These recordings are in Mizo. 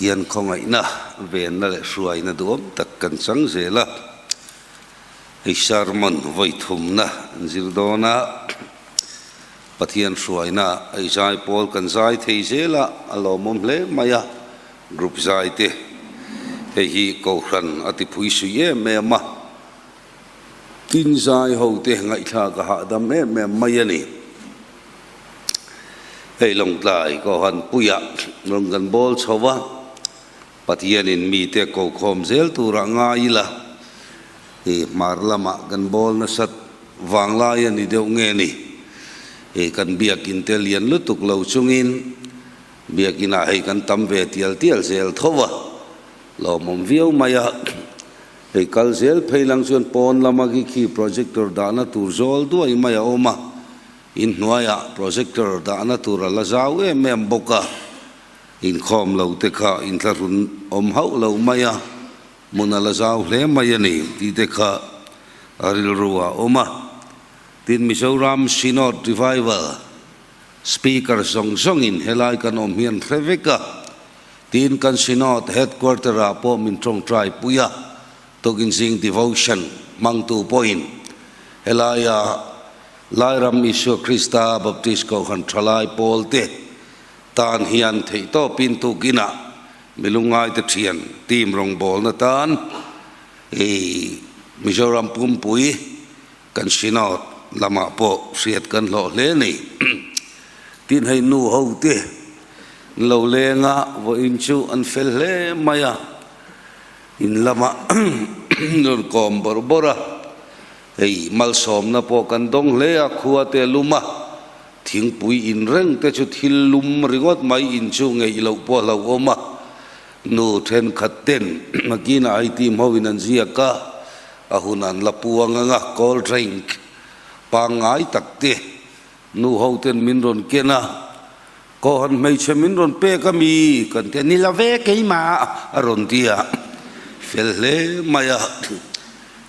Pathian khawngaihna, venna leh hruaina duhawm tak kan chang zel a. Hei sermon vawi thumna an zir dawn a, Pathian hruaina hei zai pawl kan zai thei zel a, a lawmawm hle mai a, group zai te hei hi Kohhran a tiphui sui em em a, tin zai ho te ngaihthlak a hahdam em em mai a ni. Hei Lawngtlai Kohhran puiah rawn kan bawl chho a, Pathianin mite kokhawm zel turah ngai ila, i hmar lamah kan bawl nasat vanglai a ni deuh nge ni? I kan biakin te lian lutuk lo chungin biakinah hei kan tam ve tial tial zel tho a, lawmawm viau mai a. Hei kal zel phei lang chuan pawn lama khi khi projector dahna tur zawl duai mai a awm a, inhnuaiah projector dahna tur a la zau em em bawk a. Inkhawm lo te kha inthlahrun awm hauh lo mai a, hmun a la zau hle mai a ni tih te kha a rilru ah awm a. Tin, Mizoram Synod Revival Speaker zawng zawngin helai kan awm hian hre vek a, tin kan Synod Headquarter ah pawh min tawngtai pui a, tukin zing devotion hmangtu pawhin helaia Lairam Isua Krista Baptist Kohhran Thalai Pawl te Tan hian theihtawpin tukinah mi lungngaite thian team rawngbawlna tan i Mizoram pumpui kan Synod lamah pawh hriat kan hlawh hle a ni. Tin hei nu ho te an lo leng a, vawiin chu an fel hle mai a, in lamah rawn kawm bawrh bawrh a, hei malsawmna pawh kan dawng hle a, khua te a lum a. Thingpui in reng te chu thil lum ringawt mai in chu ngeih loh pawh a hlauhawm a, nu thenkhat ten nakinah IT ho in an ziak a, a hun an la puang ang a, cold drink pangngai tak te nu ho ten min rawn ken a, Kohhran hmeichhe min rawn pek a mi kan ti a, ni la ve keimah a rawn ti a, fel hle mai a,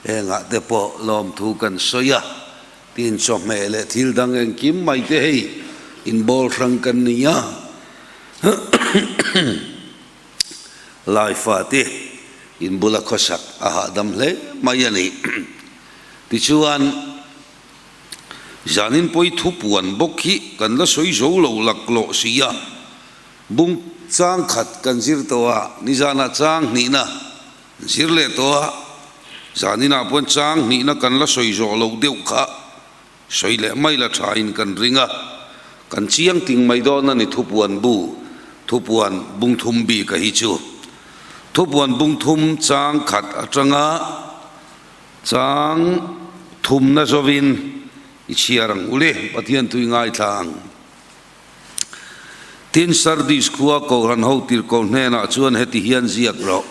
hengah te pawh lawmthu kan sawi a. Tin chawhmeh leh thil dang engkim mai te hei inbawl hrang kan ni a, Laifa te inbula khawsak a hahdam hle mai a ni. Tichuan, zanin pawi thupuan bawk hi kan la sawi zo lo laklawh si a, bung chang khat kan zir tawh a, nizanah chang hnihna Zir leh tawh a, zaninah pawhin chang hnihna kan la sawi zawh loh deuh kha sawi leh mai la thain kan ring a, kan chiang ting mai dawn a ni thupuan bu, thupuan bung thum bik a hi chu. Thupuan bung thum chang khat atanga chang thumna zawin i chhiar ang u le, Pathian tui ngaithla ang. Tin, Sardis khua Kohhran ho tirhkoh hnenah chuan heti hian ziak rawh,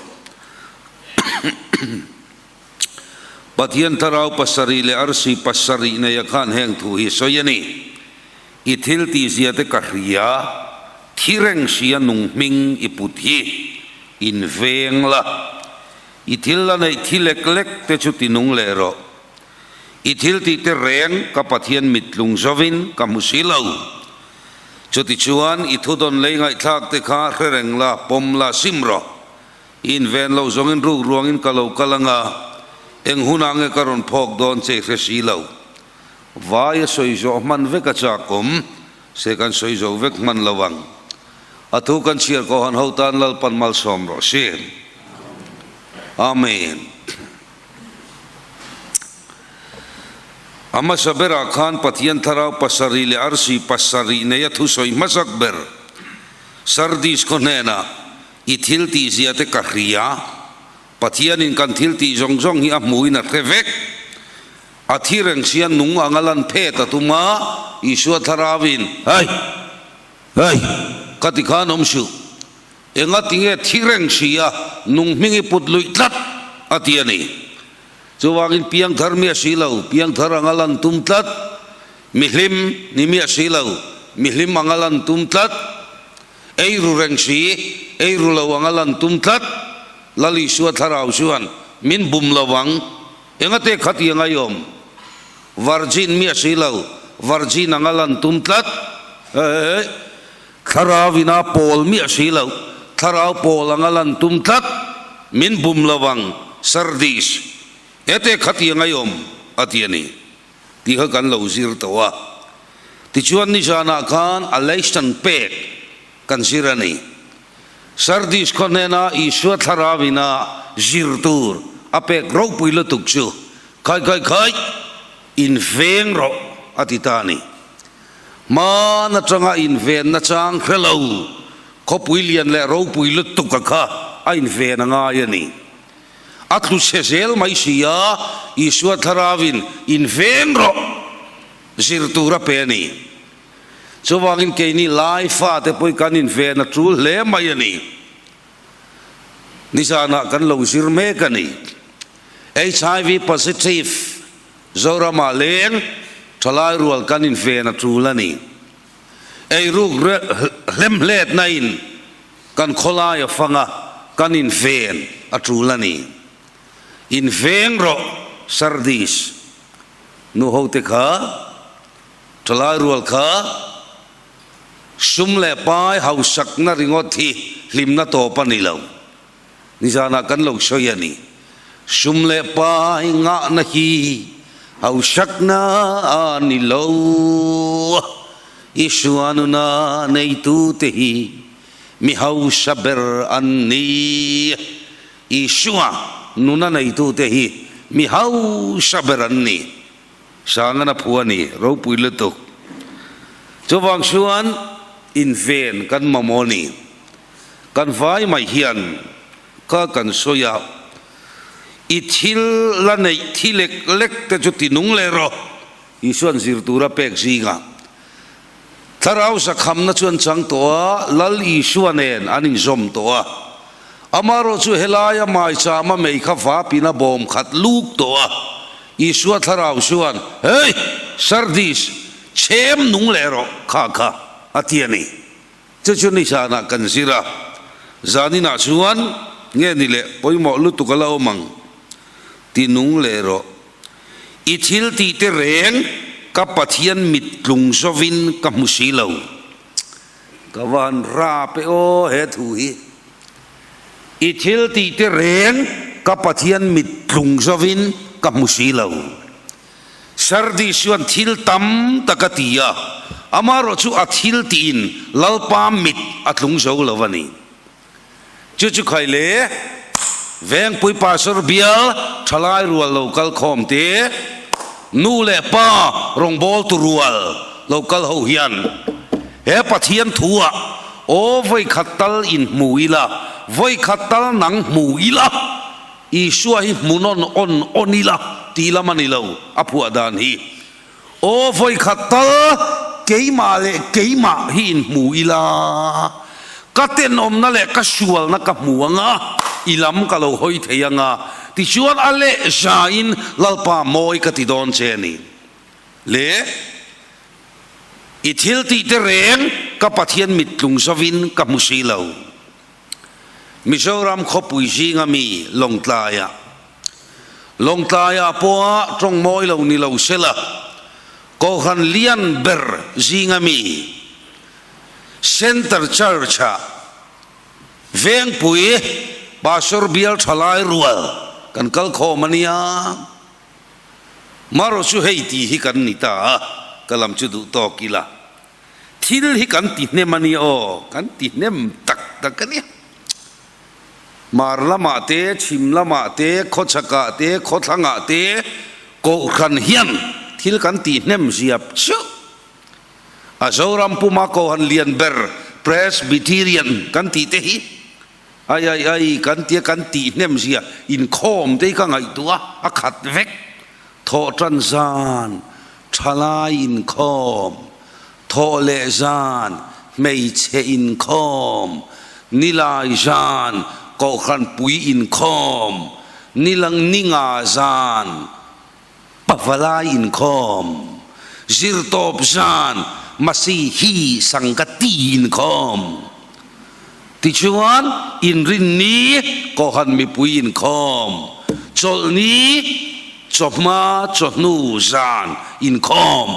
Pathian thlarau pasarih leh arsi pasarih neia khan heng thu hi sawi a ni, I thil tihzia te ka hria, thi reng sia nung hming i put hi in veng la, i thil la neih thi lek lek te chu ti nung leh rawh. I thil tih te reng ka Pathian mittlung zovin ka hmu si lo. Chutichuan i thudawn lei ngaihthlak te kha hre reng la, pawm la, sim rawh. I inven loh zawngin ruk ruangin ka lo kal anga, eng hunah nge ka rawn phawk dawn che i hre si lo. Vai a sawi zawh hman vek a chak awm, se kan sawi zo vek hman lo ang. A thu kan chhiar kawhan ho tan Lalpan malsawm rawh si. Amen. A hmasa berah khan Pathian thlarau pasarih leh arsi pasarih neia thusawi hmasak ber Sardis khaw hnenah, I thil tihzia te ka hria, Pathianin kan thil tih zawng zawng hi a hmuhin a hre vek. A thi reng sia nung anga lan phet a tum a, Isua thlarauin, Hei! Hei! Ka ti khan awm suh. Enga tinge thi reng si a, nung hming i put luih tlat, a ti a ni. Chuvangin piangthar mi a si lo, piangthar anga lan tum tlat, mihlim ni mi a si lo, mihlim anga lan tum tlat, ei ru reng si, ei ru lo anga lan tum tlat, Lal Isua thlarau chuan min bum lo ang, enga te kha ti anga i awm? Virgin mi a si lo, virgin anga lan tum tlat, he. Thlarau ina pawl miah si lo. Thlarau pawl anga lan tum tlat, min bum lo ang, Sardis, hete khatiang a awm, a ti a ni, tih kha kan lo zir tawh a. Tichuan nizanah khan a lesson pek kan zir a ni. Sardis khaw hnena Isua thlarau ina zir tur a pek ropui lutuk chu, Khai khai khai, inveng rawh, a ti ta a ni. Hman atanga invenna chang hre lo, khawpui lian leh ropui lutuk a kha a inven a ngai a ni. A tlu chhe zel mai si a, Isua thlarauin inveng rawh zir tur a pe a ni. Chuvangin keini lai fate pawhin kan inven a tul hle mai a ni. Nizanah kan lo zir mek a ni. HIV positive Zoramah leng thalai rual kan inven a tul a ni. Eiruk hlemhletna in kan khawlai a fang a, kan inven a tul a ni. Inveng rawh Sardis nu hote kha, thalai rual kha sum leh pai hausakna ringawt hi hlimna tawp a ni lo. Nizanah kan lo sawi a ni. Sum leh pai ngahna hi hausakna a ni lo. Isua nuna neitute hi mi hausa ber an ni. Isua nuna neitute hi mi hausa ber an ni. Sangan a phu a ni, ropui lutuk. Chuvang chuan inven kan mamawh a ni. Kan vai mai hian ka kan sawi a, I thil la neih thi lek lek te chu ti nung leh rawh, Isua'n zir tura pek zingah Thlarau zakhamna chu an chang tawh a, Lal Isua nen an inzawm tawh a. Amaherawh chu helaia maichama mei kha vapin a bawm khat luk tawh a, Isua Thlarau chuan, Hey! Sardis, chhem nung leh rawh kha kha, a ti a ni. Chu chu nizanah kan zir a, zaninah chuan nge ni leh pawimawh lutuk a la awm ang ti nung leh rawh. I thil tih te reng ka Pathian mit tlung zovin ka hmu si lo. Ka va han rap e aw he thu hi. I thil tih te reng ka Pathian mit tlung zovin ka hmu si lo. Sardis chuan thil tam tak a ti a, amaherawh chu a thil tiin Lalpa mit a tlung zo lo a ni. Chu chu khai le, Vengpui Pastor bial thalai rual lo kal khawm te, nu leh pa rawngbawltu rual lo kal ho hian he Pathian thu ah aw vawikhat tal inhmu ila, vawikhat tal nang hmu ila, Isua hi hmuhnawn awn awn ila tih lam a ni lo, a phuah dan hi. Aw vawi khat tal keimah leh keimah hi inhmu ila, ka tenawmna leh ka sualna ka hmu ang a, i lam ka lo hawi thei ang a, tichuan a leh zain Lalpa mawi ka ti dawn che a ni. Le, i thil tih te reng ka Pathian mittlung zovin ka hmu si lo. Mizoram khawpui zinga mi Lawngtlaiah Lawngtlaiah pawha tawng mawi lo ni lo sela, Kohhran lian ber zinga mi Center Church-ah Vengpui Pastor Bial Thalai rual kan kal khawm a nia. Marawh chu hei tih hi kan ni ta a, ka lam chu duh tawk ila. Thil hi kan ti hnem a nia aw, kan ti hnem tak tak a nia. Hmar lamah te, chhim lamah te, khawchhakah te, khawthlangah te Kohhran hian thil kan ti hnem ziap chiah. A Zoram puma Kohhran lian ber Presbyterian kan tih te hi ai ai ai kan tia kan tih hnem zia inkhawm te hi ka ngaihtuah a, a khat vek. Thawhtan zan thalai inkhawm, thawh leh zan hmeichhe inkhawm, nilai zan kohhran pui inkhawm, nilang ninga zan pavalai inkhawm, zirtawp zan Masihi sangati inkhawm. Tichuan, inrinni Kohhran mipui inkhawm, chawlhni, chawhma, chawhnu, zan inkhawm,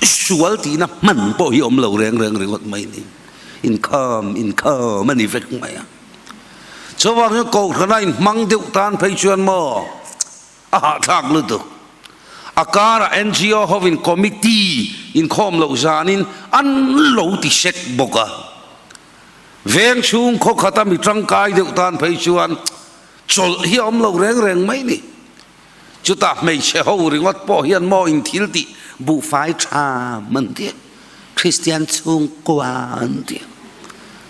sual tihna hman pawh hi awm lo reng reng ringawt mai ni. Inkhawm, inkhawm a ni vek mai a. Chuvangin Kohhrana inhmang deuh tan phei chuan maw a hahthlak lutuk. A karah NGO hovin committee inkhawm loh zanin an lo ti sek bawk a. Veng chhung khawkhata mi tangkai deuh tan phei chuan chawlh hi a awm lo reng reng mai ni. Chutah hmeichhe ho ringawt pawh hian maw in thil tih buhfai tha man ti a, Kristian chhungkua an ti a,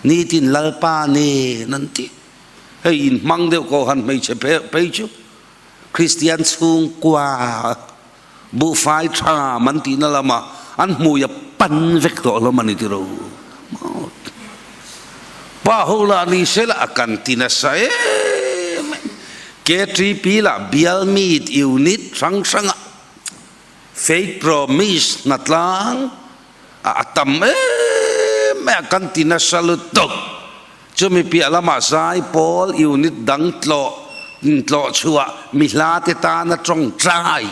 nitin Lalpa nen an ti. Hei in hmang deuh ko han hmeichhe phei chu Kristian chhungkua buhfai tha man tihna lama an hmui a pan vek tawh hlawm a ni tiro. Pa ho lah ni sela a kan ti nasa em em. KTP lah bial meet unit hrang hrangah Faith Promise hnatlang a tam em em a kan ti nasa lutuk. Chumi piah lamah zai pawl unit dang tlawh tlawh chhuah mi hla te tana tawngtai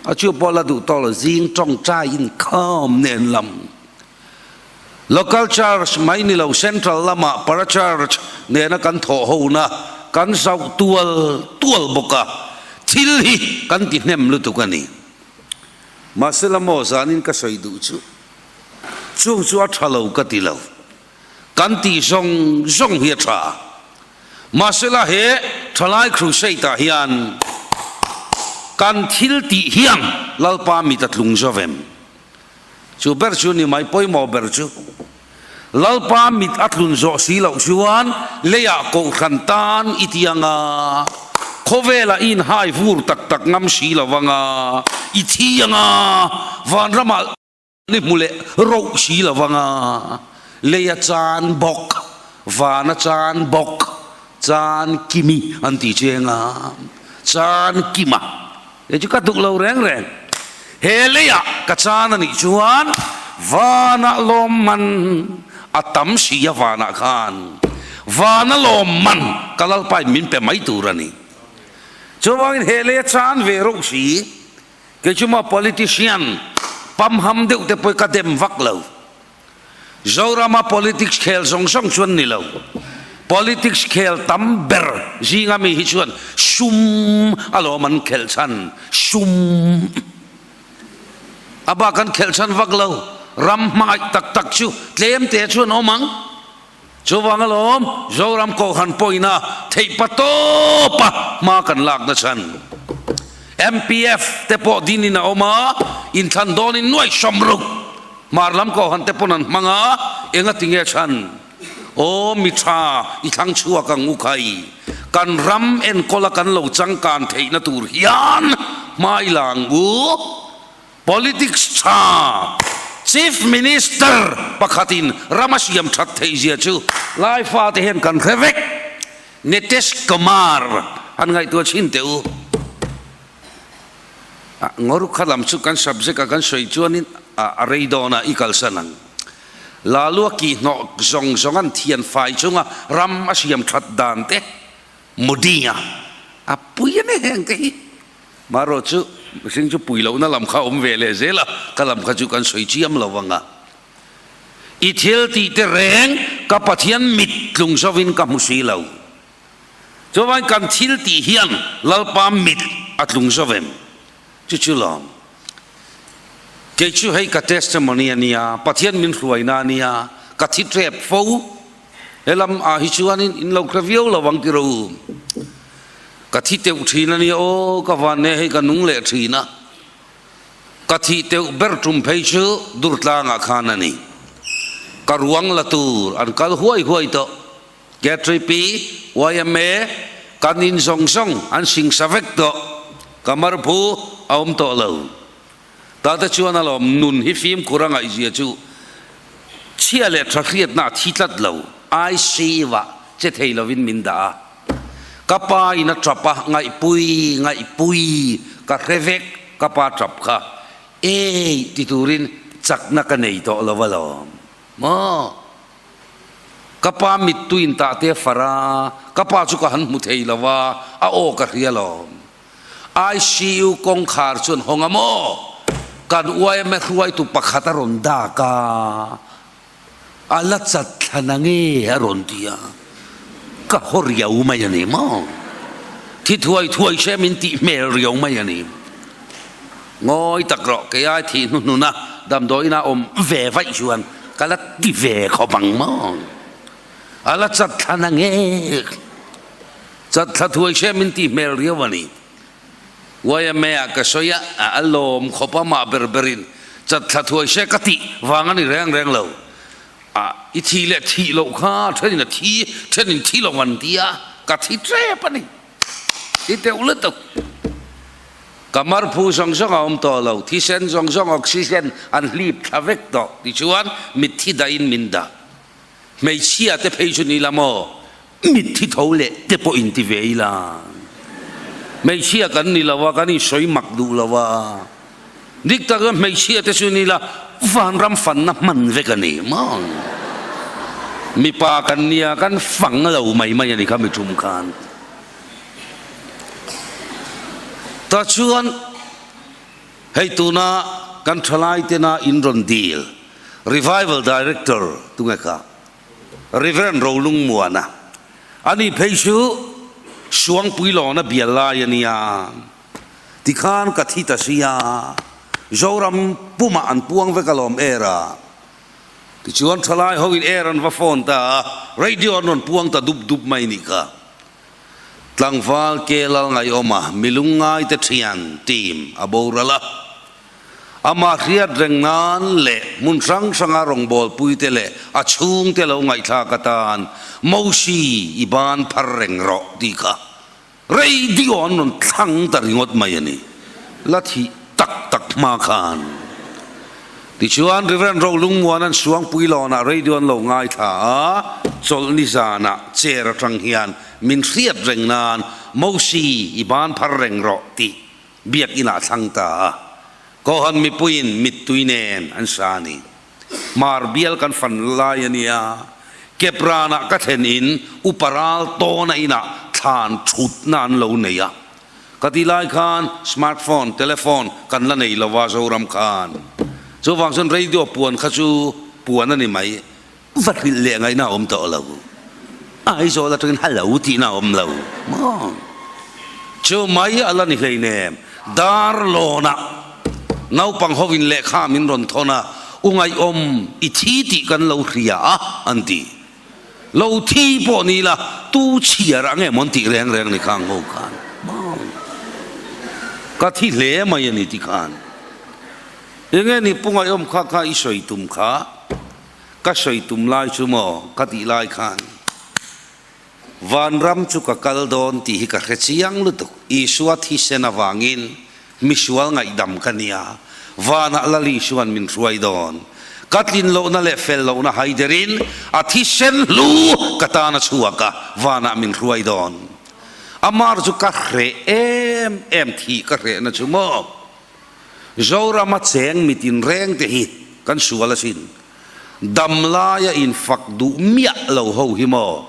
a chu pawh la duh tawh lo zing tawngtai inkhawm nen lam. Local Church mai ni lo Central lama Para Church nena kan thawh hona kan zauh tual tual bawk a, thil hi kan ti hnem lutuk a ni. Mahse la maw zanin ka sawi duh chu chung chu a tha lo ka ti lo, kan tih zawng zawng hi a tha. Mahse la he Thalai Crusade ah hian kan thil tih hian Lalpa mit a tlung zo vem. Chu ber chu ni mai pawimawh ber chu Lalpa mit a tlun zawh si loh chuan leiah kohhran tan i ti ang a, khawvelah i inhai vur tak tak ngam si lo vang a, i thi ang a, vanramah ni hmu leh roh si lo vang a, leia chan bawk, vana chan bawk, chan kimi an ti cheng a, chan kima. Kei chu ka duh lo reng reng. He leiah ka chan a nih chuan vanah lawmman a tam si a vanah khan vana lawmman ka Lalpain min pe mai tur a ni. Chuvangin he leia chan ve reuh si, kei chu maw politician pamham deuh te pawh hi ka dem vak lo. Zorama politics khel zawng zawng chuan ni lo. Politics khel tam ber zinga mi hi chuan sum alawm an khelh chhan, sum a bak an khelh chhan vak lo. Ram hmangaih tak tak chu tlem te chuan awm ang. Chuvang alawm Zoram Kohhran pawhin a theih pa tawp a hma kan lakna chhan. MPF te pawh dinin a awm a, inthlan dawnin nuaih sawmruk Hmar lam Kohhran te pawn an hmang a, enga ti nge chhan? Aw mi tha i thlang chhuak ang u khai, kan ram enkawl a kan lo changkan theihna tur hian hma i la ang u. Politics tha Chief Minister pakhatin ram a siam that theih zia chu lai fate hian kan hre vek. Nitesh Kumar han ngaihtuah chhin teh u. Ngawr kha lam chu kan subject a kan sawi chuanin a rei dawn a i kalsan ang. Lalua kihhnawh zawng zawng an thian fai chunga ram a siam that dan te Modi a a pui a ni heng te hi. Marawh chu mihring chu pui lohna lam kha awm ve leh zel a, ka lam kha chu kan sawi chiam lo ang a. I thil tih te reng ka Pathian mit tlung zovin ka hmu si lo. Chuvain kan thil tih hian Lalpa mit a tlung zovem? Chu chu lawm. Kei chu hei ka testimony a nia, Pathian min hruaina a nia, ka thi tep fo. He lam ah hi chuanin in lo hre viau lo ang tiro. Ka thi teuh thin a nia aw, ka van ne hei ka nung leh thin a. Ka thih teuh ber tum phei chu Durtlangah khan a ni. Ka ruang la tur an kal huai huai tawh. KTP, yma, kan in zawng zawng an singsa vek tawh. Ka marphu a awm tawh lo. Tate chuan alawm nun hi fimkhur a ngaihzia chu chhia leh tha hriatna a thi tlat lo. ICU-ah che thei lovin min dah a. Ka pa in a tap a, ngaihpui, ngaihpui, ka hre vek ka pa tap kha. Ei ti turin chakna ka nei tawh lo alawm. Maw? Ka pa mittuin tah te a far a, ka pa chu ka han hmu thei lo a, a aw ka hria alawm. ICU kawngkhar chuan hawng a maw? Kan yma hruaitu pakhat a rawn dak a. A la chat thla na nge a rawn ti a, ka haw riau mai a ni maw? Thi thuai thuai se min tih hmel riau mai a ni. Ngawi tak rawh, kei ai thih hnuhnuna damdawiin a awm ve vaih chuan ka la ti ve khawp ang maw? A la chat thla na nge? Chat thla thuai se min tih hmel riau a ni. Yma ah ka sawi a, a lawm khawp a mah ber berin chat thla thuai se ka tih vang a ni reng reng lo. A, i thih leh thih loh kha thenin a thi, thenin thi lo an ti a, ka thi tep a ni. Ti teuh lutuk. Ka marphu zawng zawng a awm tawh lo, thisen zawng zawng oxygen an hlip thla vek tawh tichuan mitthi dahin min dah. Hmeichhia te phei chu ni la maw? Mitthi tho leh te pawh in ti ve ila. Hmeichhia kan ni lo a, kan insawi mak duh lo a. Dik tak chuan hmeichhia te chu ni la vanram fanna hman vek a ni maw? Mipa kan nia kan fang lo mai mai a ni kha mi tum khan. Tah chuan hei tuna kan thalai tena in rawn dil Revival Director tunge kha? Rev. Rolungmuana, Ani phei chu Suangpuilawna bial lai a nia, tikhan ka thi ta sia, Zoram pumah an puang vek alawm air a, tichuan thalai hoin air an va phone ta a, radio an rawn puang ta dup dup mai nih kha. Tlangval ke lal ngaihawma milung ngaite thian team a boral a. Amah hriat reng nan leh hmun hrang hranga rawngbawlpuite leh a chhungte lo ngaihthlak atan Mosi i ban phar reng rawh tih kha radio an rawn thlang ta ringawt mai a ni. La thih tak tak hma khan. Tichuan Rev. Rolungmuan an Suangpui lawnah radio an lo ngaithla a, chawlhni zanah chair atang hian min hriat reng nan Mosi i ban phar reng rawh tih Biakinah thlang ta a, Kohan mipuiin mittui nen an sa a ni. Hmar bial kan fan lai a nia, Kepranah ka thlen in upa ral tawna inah thlan thutna an lo nei a. Ka ti lai khan smartphone, telephone kan la nei lova Zoram khan. Chuvang chuan radio puan kha chu puan a ni mai. Va hrilh leh ngaihna a awm tawh lo. Aizawl atangin hello tihna a awm lo maw? Chu mai a la ni hleinem. Darlawnah naupang hovin lehkha min rawn thawn a, U ngaihawm i thi tih kan lo hria a an ti. Lo thi pawh ni la, tu chhiar ang em an tih reng reng ni khang ho khan maw? Ka thi hle mai a ni ti khan. Enge ni Pu Ngaihawm kha kha i sawi tum kha? Ka sawi tum lai chu maw ka tih lai khan Vanram chu ka kal dawn tih hi ka hre chiang lutuk. Isua thisen avangin misual ngaihdam ka nia, vanah Lal Isua'n min hruai dawn. Ka tlin lohna leh fel lohna haiderin a thisen hlu ka tan a chhuak a, vanah min hruai dawn. Amar chu ka hreh em em thih ka hrehna chu maw. Zorama cheng mitin reng te hi kan sual asin. Dam laia infak duh miah lo ho hi maw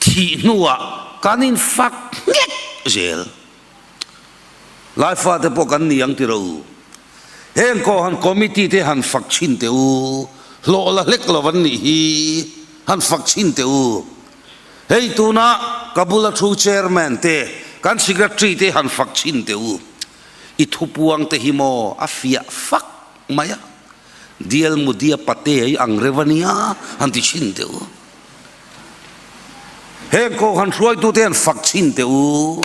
thih hnuah kan infak nghek zel. Laifa te pawh kan ni ang tiro u. Heng kawh han committee te han fak chhin teh u, hlawh la hlek lo an nih hi han fak chhin teh u. Hei tuna ka bula thu chairman te kan secretary te han fak chhin teh u. I thupuang te hi maw a fiah fak mai a, Dial Mudia Pate hi ang reuh a nia han ti chhin teh u. Heng kohhran hruaitute han fak chhin teh u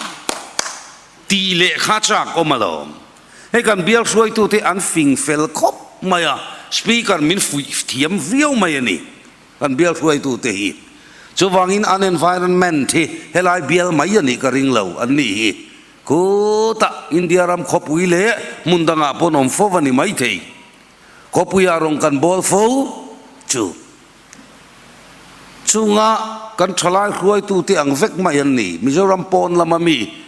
tih leh kha chak awm alawm. Hei kan bial hruaitute an fing fel khawp mai a, Speaker min fuih thiam viau mai a ni. Kan bial hruaitute hi chuvangin an environment hi helai bial mai a nih ka ring lo an nih hi. Khutah India ram khawpui leh hmun dangah pawn awm fo a ni maithei. Khawpuiah rawng kan bawl fo chu chunga kan thalai hruaitute ang vek mai an ni. Mizoram pawn lama mi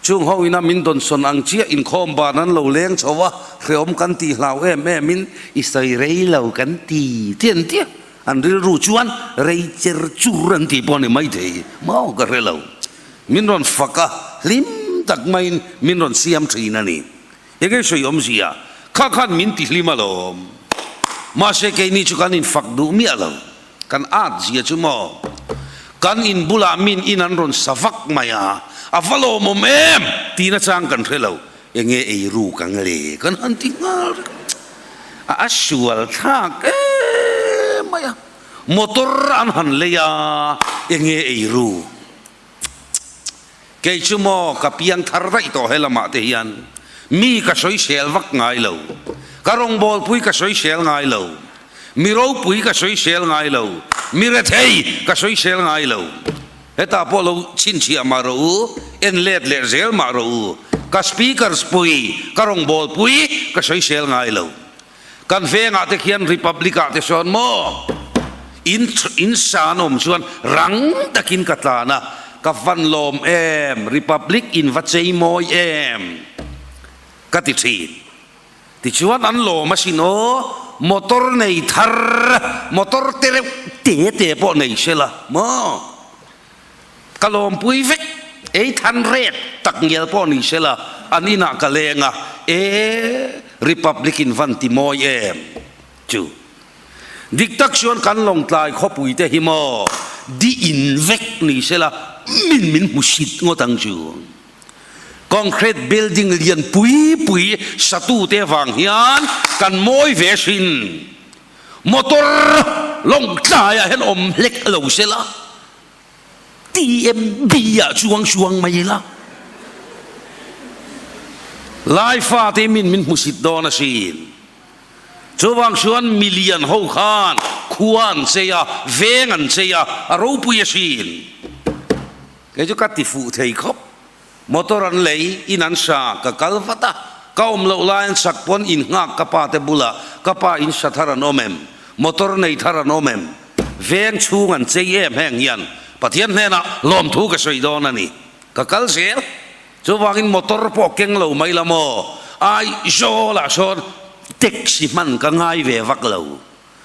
chung ho ina min dawnsawn ang chiah inkhawm ban an lo leng chho a, hreawm kan tih hlau em em in i sawi rei lo kan ti ti an tia. An rilru chuan rei cher chur an tih pawh a ni maithei maw ka hre lo. Min rawn fak a, hlim tak maiin min rawn siam thin a ni. Enge sawi awmzia? Kha khan min ti hlim alawm. Mahse keini chu kan infak duh miah lo. Kan at zia chu maw? Kan in bulah min in an rawn sa vak mai a, a va lawmawm em? Tihna chang kan hre lo. Enge ei ruk ang le? Kan han ti nghal reng. A sual thlak em mai a. Motor an han lei a, enge ei ruk? Kei chu maw ka piang thar daih tawh he lamah te hian mi ka sawisel vak ngai lo, ka rawngbawlpui ka sawisel ngai lo, mi ropui ka sawisel ngai lo, mi rethei ka sawisel ngai lo. Hetah pawh lo chhinchhiah mah rawh u, en let leh zel mah rawh u, ka speakers pui, ka rawngbawlpui ka sawisel ngai lo. Kan vengah te khian Republic ah te sawn maw in in sa an awm chuan rang takin ka tlan a, ka van lawm em, Republic in va chei mawi em ka ti thin. Tichuan an lawm asin aw, motor nei thar, motor te reuh te te pawh nei sela maw. Ka lawmpui vek, ei than ret tak ngial pawh ni sela, an inah ka leng a, e Republic in van ti mawi em chu. Dik tak chuan kan Lawngtlai khawpui te hi maw di in vek ni sela min min hmu sit ngawt ang chu. Concrete building lian pui pui satu te vang hian kan mawi ve hrin. Motor Lawngtlaiah hian awm hlek lo sela. TMB ah chuang chuang mai ila. Lai fate min min hmusit dawn asin. Chuvang chuan milian ho khan khua an chei a, veng an chei a, a ropui asin. Kei chu ka ti fuh thei khawp. Motor an lei, in an sa, ka kal vat a, ka awm loh lai an sak pawn in nghak ka pa te bulah, ka pa in sa thar an awm em? Motor nei thar an awm em? Veng chhung an chei em heng hian Pathian hnenah lawmthu ka sawi dawn a ni. Ka kal zel. Chuvangin motor pawh keng lo mai la maw? Aizawlah sawn taxi hman ka ngai ve vak lo.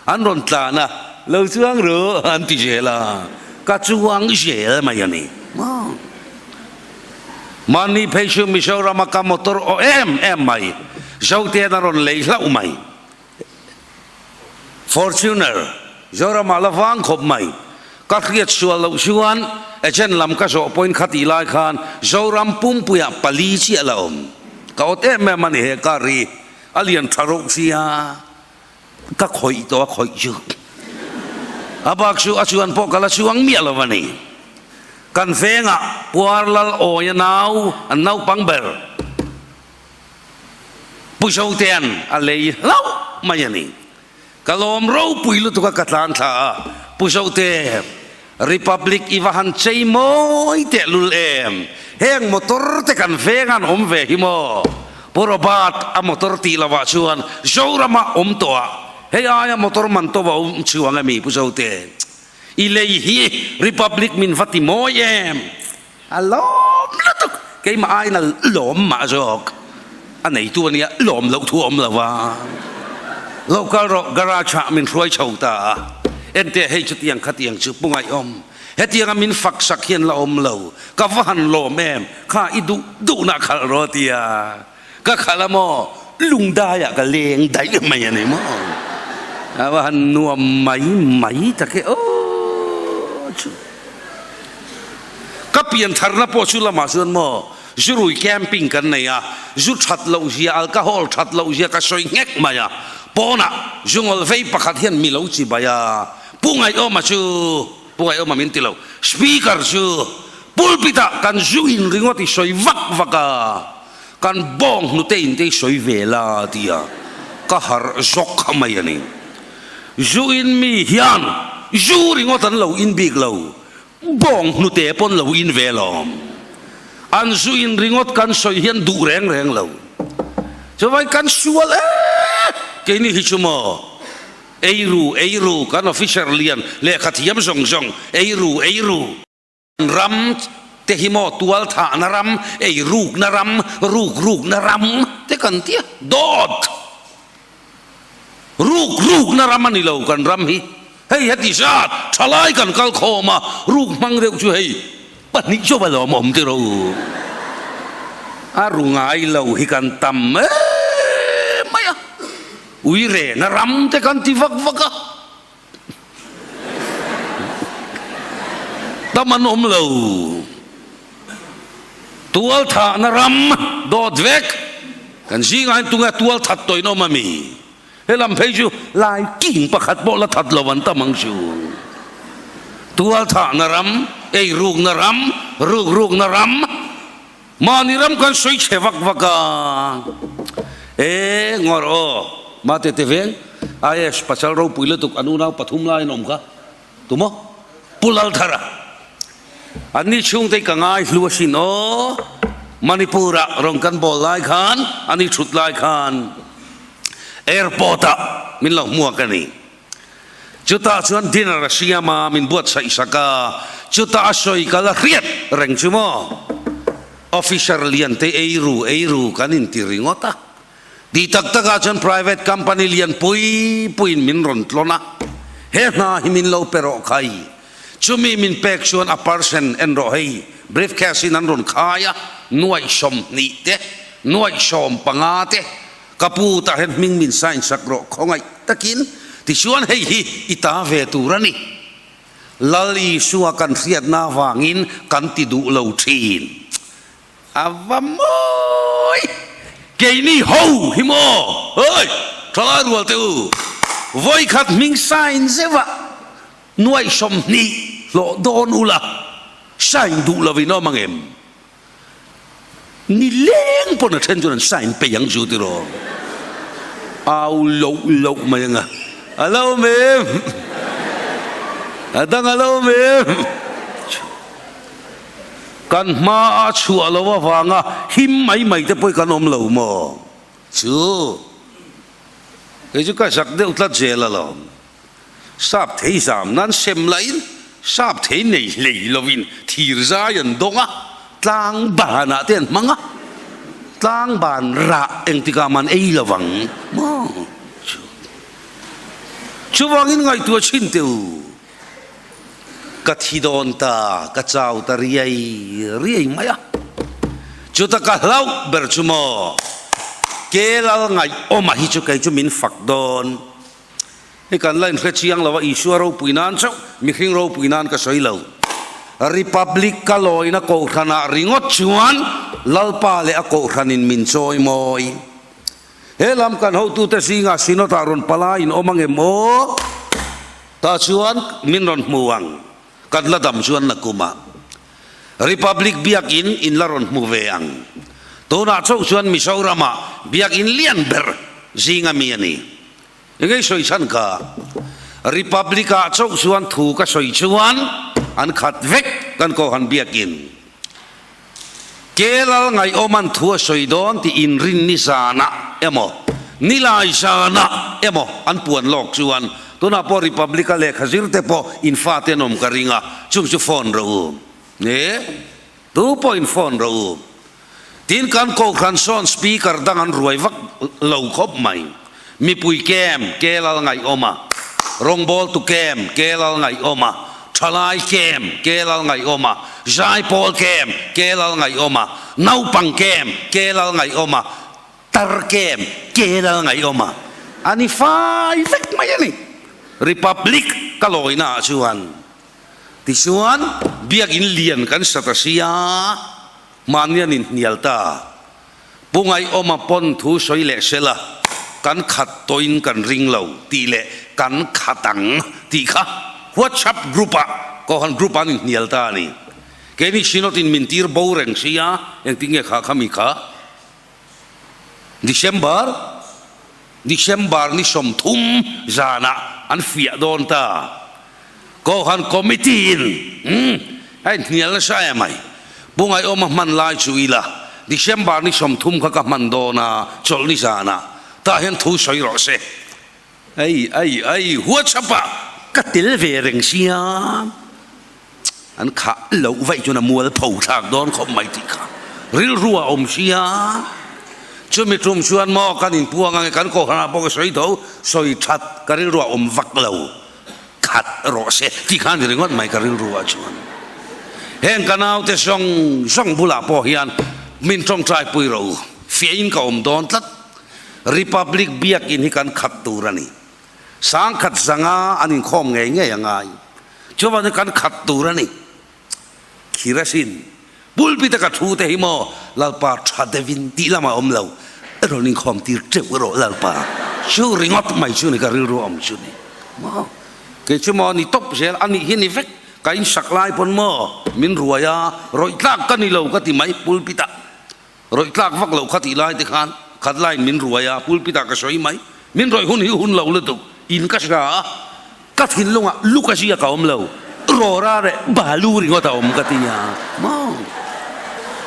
An rawn tlan a, lo chuang ru an ti zel a, ka chuang zel mai a ni. Mahni phei chu Mizorama ka motor aw em em mai, Zotean a rawn lei hlauh mai. Fortuner, Zoramah la vang khawp mai. Ka hriat sual loh chuan agent lam ka zawh pawhin khatih lai khan Zoram pumpuiah pali chiah la awm. Ka awt em em a ni he car hi, a lian tha reuh sia. Ka khawih tawh a khawih chu a bak chu a chuan pawh ka la chuang miah lo a ni. Kan vengah Puar Lal Awia nau an naupang ber Pu Zotean a lei hlauh mai a ni. Ka lawm ropui lutuk a ka tlan thla a, Pu Zote, Republic i va han chei mawi tehlul em? Heng motor te kan veng an awm ve hi maw? Pu Robert a motor tih lovah chuan Zorama awm tawh a, hei aia motor man tawh a awm chuang emi Pu Zote? I lei hi Republic min va ti mawi em? A lawm lutuk, keimah aiin a lawm mah zawk. A neitu ania lawm loh thu a awm lo va. Lo kal rawh, garage ah min hruai chho ta a. Enteh hei chutiang khatiang chu pu ngaihawm. Hetianga min fak sak hian la awm lo. Ka va han lawm em, kha i duh duhna khalh rawh a ti a. Ka khalh a maw? Lungdaiah ka leng daih mai a ni maw? A va han nuam mai mai tak e aw chu. Ka pian tharna pawh chu lamah chuan maw zurui camping kan nei a, zu that loh zia, alcohol that loh zia ka sawi nghek mai a. Pawnah zungawl vei pakhat hian mi lo chi bai a, Pu Ngaihawma chu, Pu Ngaihawma min ti lo, Speaker chu pulpit ah kan zu in ringawt i sawi vak vak a. Kan bawng hnute in te i sawi ve la a ti a, ka harh zawk mai a ni. Zu in mi hian zu ringawt an lo in bik lo, bawng hnute pawn lo in ve lawm. An zu in ringawt kan sawi hian duh reng reng lo. Chuvangin kan sual e, keini hi chu maw, ei ru, ei ru, kan officer lian lehkha thiam zawng zawng, ei ru, ei ru. Ram te hi maw tual thahna ram, ei rukna ram, ruk rukna ram te kan ti a, dawt! Ruk rukna ram a ni lo kan ram hi. Hei heti zat thalai kan kal khawm a, ruk hmang deuh chu hei pahnih chu va lawm awm tiro. A ru ngai lo hi kan tam em mai a. Ui rena ram te kan ti vak vak a. Tam an awm lo. Tual thahna ram dawt vek. Kan zingah hian tunge tual that tawhin awm a mi? He lam phei chu lai king pakhat pawh la that lo an tam ang chu. Tual thahna ram, ei rukna ram, ruk rukna ram, mahni ram kan sawi chhe vak vak a. E ngawr aw, mate te veng, IS pasal ropui lutuk an unau pathum laiin awm kha. Tumaw? Pu Lalthara. Anni chhungte ka ngai hlu asin aw. Manipur-ah rawn kan bawl lai khan, ani thut lai khan airport-ah min lo hmuak a ni. Chutah chuan dinner a siam a, min buatsaih sak a, chutah a sawi kal a hriat reng chu maw. Officer liante ei ru ei ru kan inti ringawt a. Tih tak takah chuan private company lian pui puiin min rawn tlawn a, he hna hi min lo pe rawh khai. Chumi min pek chuan a percent en rawh hei, briefcase in an rawn khai a, nuaih 20 te, nuaih 15 te, ka pu tah hian hming min sign sak rawh khawngaih takin, tichuan hei hi i ta ve tur a ni. Lal Isua kan hriatna avangin kan ti duh lo thin. A va mawi! Keini ho hi maw? Hoi! Thalai rual teh u, vawikhat hming sign zeuh ah nuaih 20 hlawh dawn ula sign duh lo in awm ang em? Ni leng pawn a then chuan an sign peih ang chu tiraw? Au loh loh mai ang a, a lo awm em? A dang a lo awm em? Kan hma a chhuah lo avanga him mai mai te pawh hi kan awm lo maw? Chu kei chu ka zak deuh tlat zel alawm. Sap thei zam nan sem lahin sap thei nei hlei lovin thir zai an dawng a, tlang banah te an hmang a, tlang ban rah engtikah man ei lovang maw? Chu chuvangin ngaihtuah chhin teh u. Ka thi dawn ta, ka chau ta riai riai mai a. Chuta ka hlauh ber chu maw, ke lal ngaih awma hi chu kei chu min fak dawn. Hei kan la inhre chiang lo a, Isua ropui nan chauh, mihring ropui nan ka sawi lo. Republic ka lawina kohhranah ringawt chuan Lalpa leh a kohhranin min chawi mawi. He lam kan hotute zingah Synod-ah rawn pala in awm angem aw? Tah chuan min rawn hmu ang, kan la dam chuan nakumah Republic Biakin in la rawn hmu ve ang. Tunah chauh chuan Mizoramah Biakin lian ber zinga mi a ni. Engei sawi chhan ka? Republic-ah chauh chuan thu ka sawi chuan an khat vek kan Kohhran Biakin. Kelal ngaihawman thu a sawi dawn tih inrin ni zanah emaw, nilai zanah emaw an puan lawk chuan tunah pawh Republic-a lehkha zir te pawh in fate an awm ka ring a, chung chu phone rawh u. E, tu pawh in phone rawh u. Tin kan Kohhran sawn speaker dang an ruai vak lo khawp mai. Mipui kem Kelal ngaihawma, rawngbawltu kem Kelal ngaihawma, thalai kem Kelal ngaihawma, zaipawl kem Kelal ngaihawma, naupang kem Kelal ngaihawma, tar kem Kelal ngaihawma a ni fai vek mai a ni. Republic ka lawina ah chuan tichuan biakin lian kan sa ta sia, mahni an inhnial ta. Pu Ngaihawma pawn thu sawi leh sela, kan khat tawhin kan ring lo tih leh kan khat ang tih kha WhatsApp group ah Kohhran group ah an inhnial ta a ni. Keini Synod in min tir bo reng sia, engtin nge kha kha mi kha? December December ni 30 zanah an fiah dawn ta. Kohhran Committee in a inhnial nasa em mai. Pu Ngaihawma hman lai chu ila December ni 30 kha ka hman dawn a, chawlhni zanah tah hian thu sawi rawh se. Ei ei ei WhatsApp ah ka tel ve reng sia. An khah loh vaih chuan a mual pho thlak dawn khawp mai tih kha rilru a awm sia. Chumi tum chuan maw kan inpuang ange kan kohhranah pawh ka sawi tho, sawi that ka rilru a awm vak lo. Khat rawh se tih kha a ni ringawt mai ka rilru ah chuan. Heng ka naute zawng zawng bulah pawh hian min tawngtai pui rawh u, fiahin ka awm dawn tlat. Republic Biakin hi kan khat tur a ni. 10,000 zanga an inkhawm ngei ngei a ngai. Chuvangin kan khat tur a ni. Khir asin, pulpit a ka thu te hi maw Lalpa tha deuhin tih lamah a awm lo, rawn inkhawm tir teuh erawh Lalpa chu ringawt mai chu ni ka rilru a awm chu ni maw. Kei chu maw ni tawp zel a nih hi ni vek, ka insak lai pawn maw min ruai a, rawih tlak ka ni lo ka ti mai pulpit ah. Rawih tlak vak loh kha tih lai te khan khat laiin min ruai a, pulpit ah ka sawi mai. Min rawih hun hi hun lo lutuk in ka hria a, ka thinlungah luk a ziak a awm lo, rawra leh balu ringawt a awm ka ti a, maw?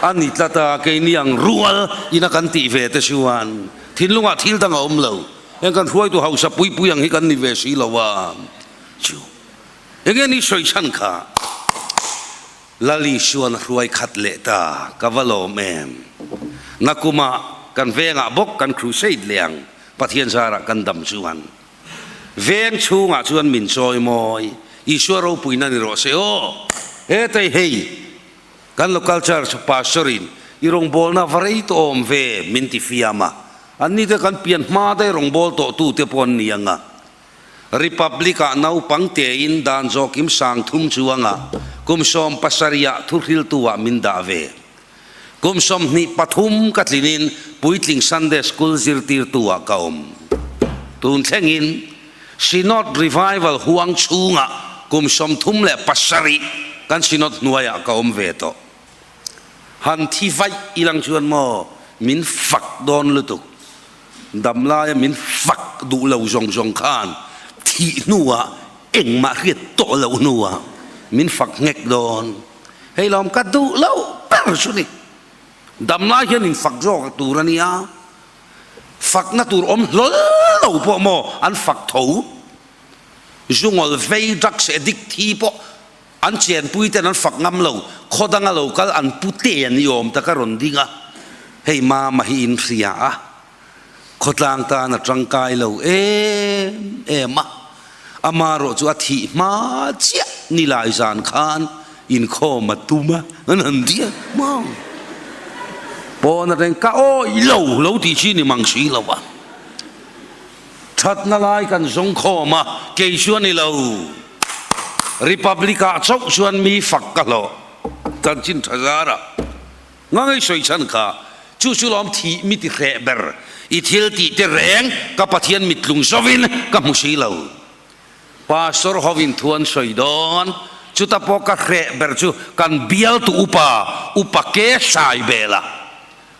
A ni tlat a, keini ang rual ina kan tih ve te chuan thinlungah thil dang a awm lo, heng kan hruaitu hausa pui pui ang hi kan ni ve si lo a, chu enge ni sawi chhan kha? Lal Isuan a hruai khat leh ta, ka va lawm em? Nakumah kan vengah bawk kan crusade leh ang, Pathian zarah kan dam chuan. Veng chhungah chuan min chawi mawi, Isua ropuina ni rawh se aw. Hetei hei, kan local church pastor in i rawngbawlna va rei tawh awm ve min ti fiam a, anni te kan pian hma daih rawngbâwl tawh tute pawh an ni ang a. Republic-ah naupang tein dan zawkim 3000 chuangah kum 70 ah thuhriltu-ah min dah ve. Kum 23 ka tlinin puitling Sunday School zirtirtu-ah ka awm. Tun thlengin Synod Revival huang chhungah kum 37 kan Synod hnuaiah ka awm ve tawh. Han thi vaih ilang chuan maw min fak dawn lutuk. Damlaia min fak duh lo zawng zawng khan thih hnuah engmah hriat tawh loh hnuah min fak nghek dawn. Hei lawm ka duh loh ber chu ni. Damlai hian in fak zawk tur a nia. Fakna tur awm hlawl lo pawh maw an fak tho. Zungawl vei drugs addict thi pawh An chenpui ten an fak ngam lo, khaw danga lo kal an pu te an i awm tak a rawn ding a, hei mama hi in hria a, khawtlang tan a tangkai lo em em a, ama erawh chu a thih hma chiah nilai zan khan inkhawm a tum a, an han ti a, maw pawn atangin ka awih lo lo tih chi ni mang si lo a, thatna lai kan zawng khawm a, kei chu a ni lo. Republic ah chauh chuan mi fak ka hlawh chanchin tha zar ah ngangei sawi chhan kha chu chu lawm thih mi ti hreh ber i thil tih te reng ka Pathian mit tlung zovin ka hmu si lo Pastor hovin thu an sawi dawn chuta pawh ka hreh ber chu kan bialtu upa upa ke sai bela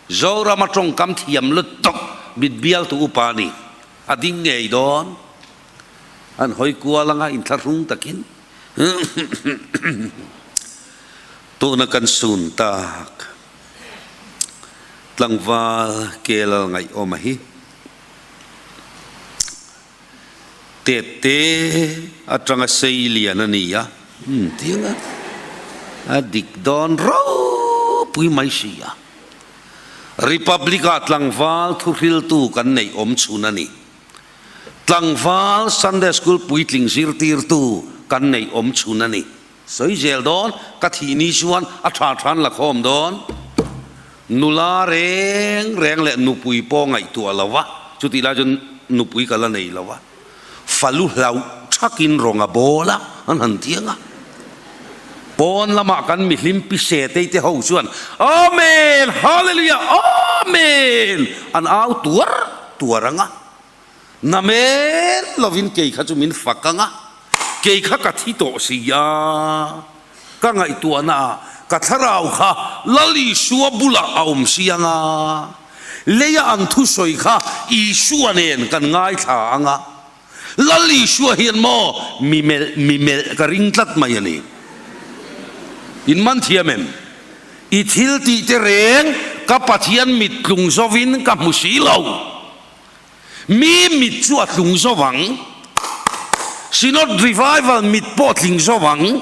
Zorama tawngkam thiam lutuk mit bialtu upa ni a ding ngei dawn. An hawi kual anga inthlahrung takin tuna kan sun tak tlangval kelal ngaihawm a hi tet te atanga sei lian a ni a tiang a a dik dawn ropui mai si a Republic-ah tlangval thuhriltu kan neih awm chhun a ni. Tlangval Sunday School puitling zirtirtu kan neih awm chhun a ni. Sawi zel dawn, ka thih ni chuan a tha than la khawm dawn. Nula reng reng leh nupui pawh ngaihtuah lo va, chutih lai chuan nupui ka la nei lo va. Falu hlauh thakin rawng a bawl a, an han tiang a. Pawn lamah kan mihlim pi Setei te ho chuan, Amen! Hallelujah! Amen! An au tuar tuar ang a. Namen lovin kei kha chu min fak ang a, kei kha ka thi tawh si a. Ka ngaihtuahna ah ka thlarau kha Lal Isua bulah a awm si ang a, leia an thusawi kha Isua nen kan ngaithla ang a. Lal Isua hian maw mi melh mi melh ka ring tlat mai a ni. In man thiam em? I thil tih te reng ka Pathian mit tlung zovin ka hmu si lo. Mi mit chu a tlung zo vang. Synod Revival mit pawh a tling zo vang.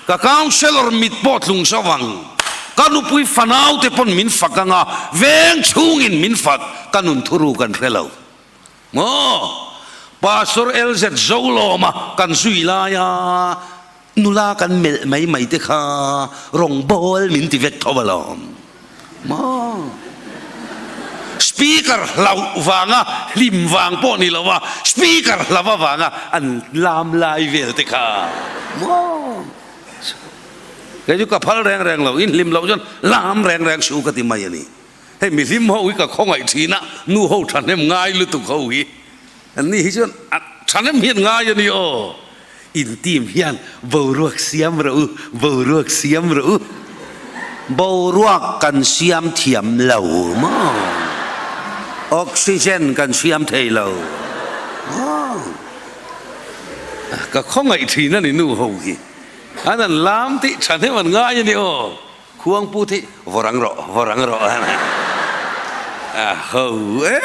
Ka councellor mit pawh a tlung zo vang. Ka nupui fanau te pawn min fak anga veng chhungin min fak ka nun thuru kan hre lo. Maw? Pastor LZ Zolawma kan zui laia nula kan melh mai mai te kha rawngbawl min ti vek tho alawm. Maw? Speaker hlauh vanga hlim vang pawh ni lo a, speaker hlauh avanga an lam lai vel te kha maw? Kei chu ka phal reng reng lo, in hlim loh chuan lam reng reng suh ka ti mai a ni. Hei mihlim ho hi ka khawngaih thin a, nu ho thahnem ngai lutuk ho hi. An ni hi chuan a thahnem hian ngai a ni aw. In team hian boruak siam rawh u, boruak siam rawh u. Boruak kan siam thiam lo maw? Oxygen kan siam thei lo maw? Ka khawngaih thin a ni nu ho hi. An an lam tih thahnem an ngai a ni aw. Khuangpu thi vaw rang rawh, vaw rang rawh a a ho em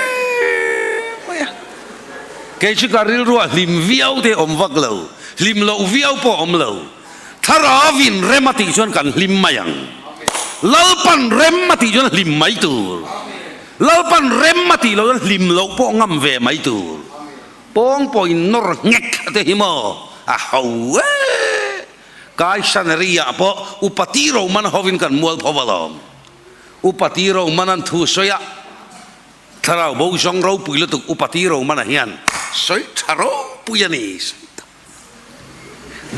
mai a. Kei chu ka rilruah hlim viau te awm vak lo, hlim loh viau pawh awm lo. Thlarauin rem a tih chuan kan hlim mai ang. Lalpan rem a tih chuan hlim mai tur. Lalpan rem a tih loh chuan hlim loh pawh ngam ve mai tur. Pawng pawhin nawr nghek te hi maw a ho em. Kaishaneria pawh Upa Ti Roman hovin kan mual pho alawm. Upa Ti Roman an thu sawi a, thlarau bo zawng ropui lutuk Upa Ti Roman-a hian sawi tha ropui a ni. Sawi ta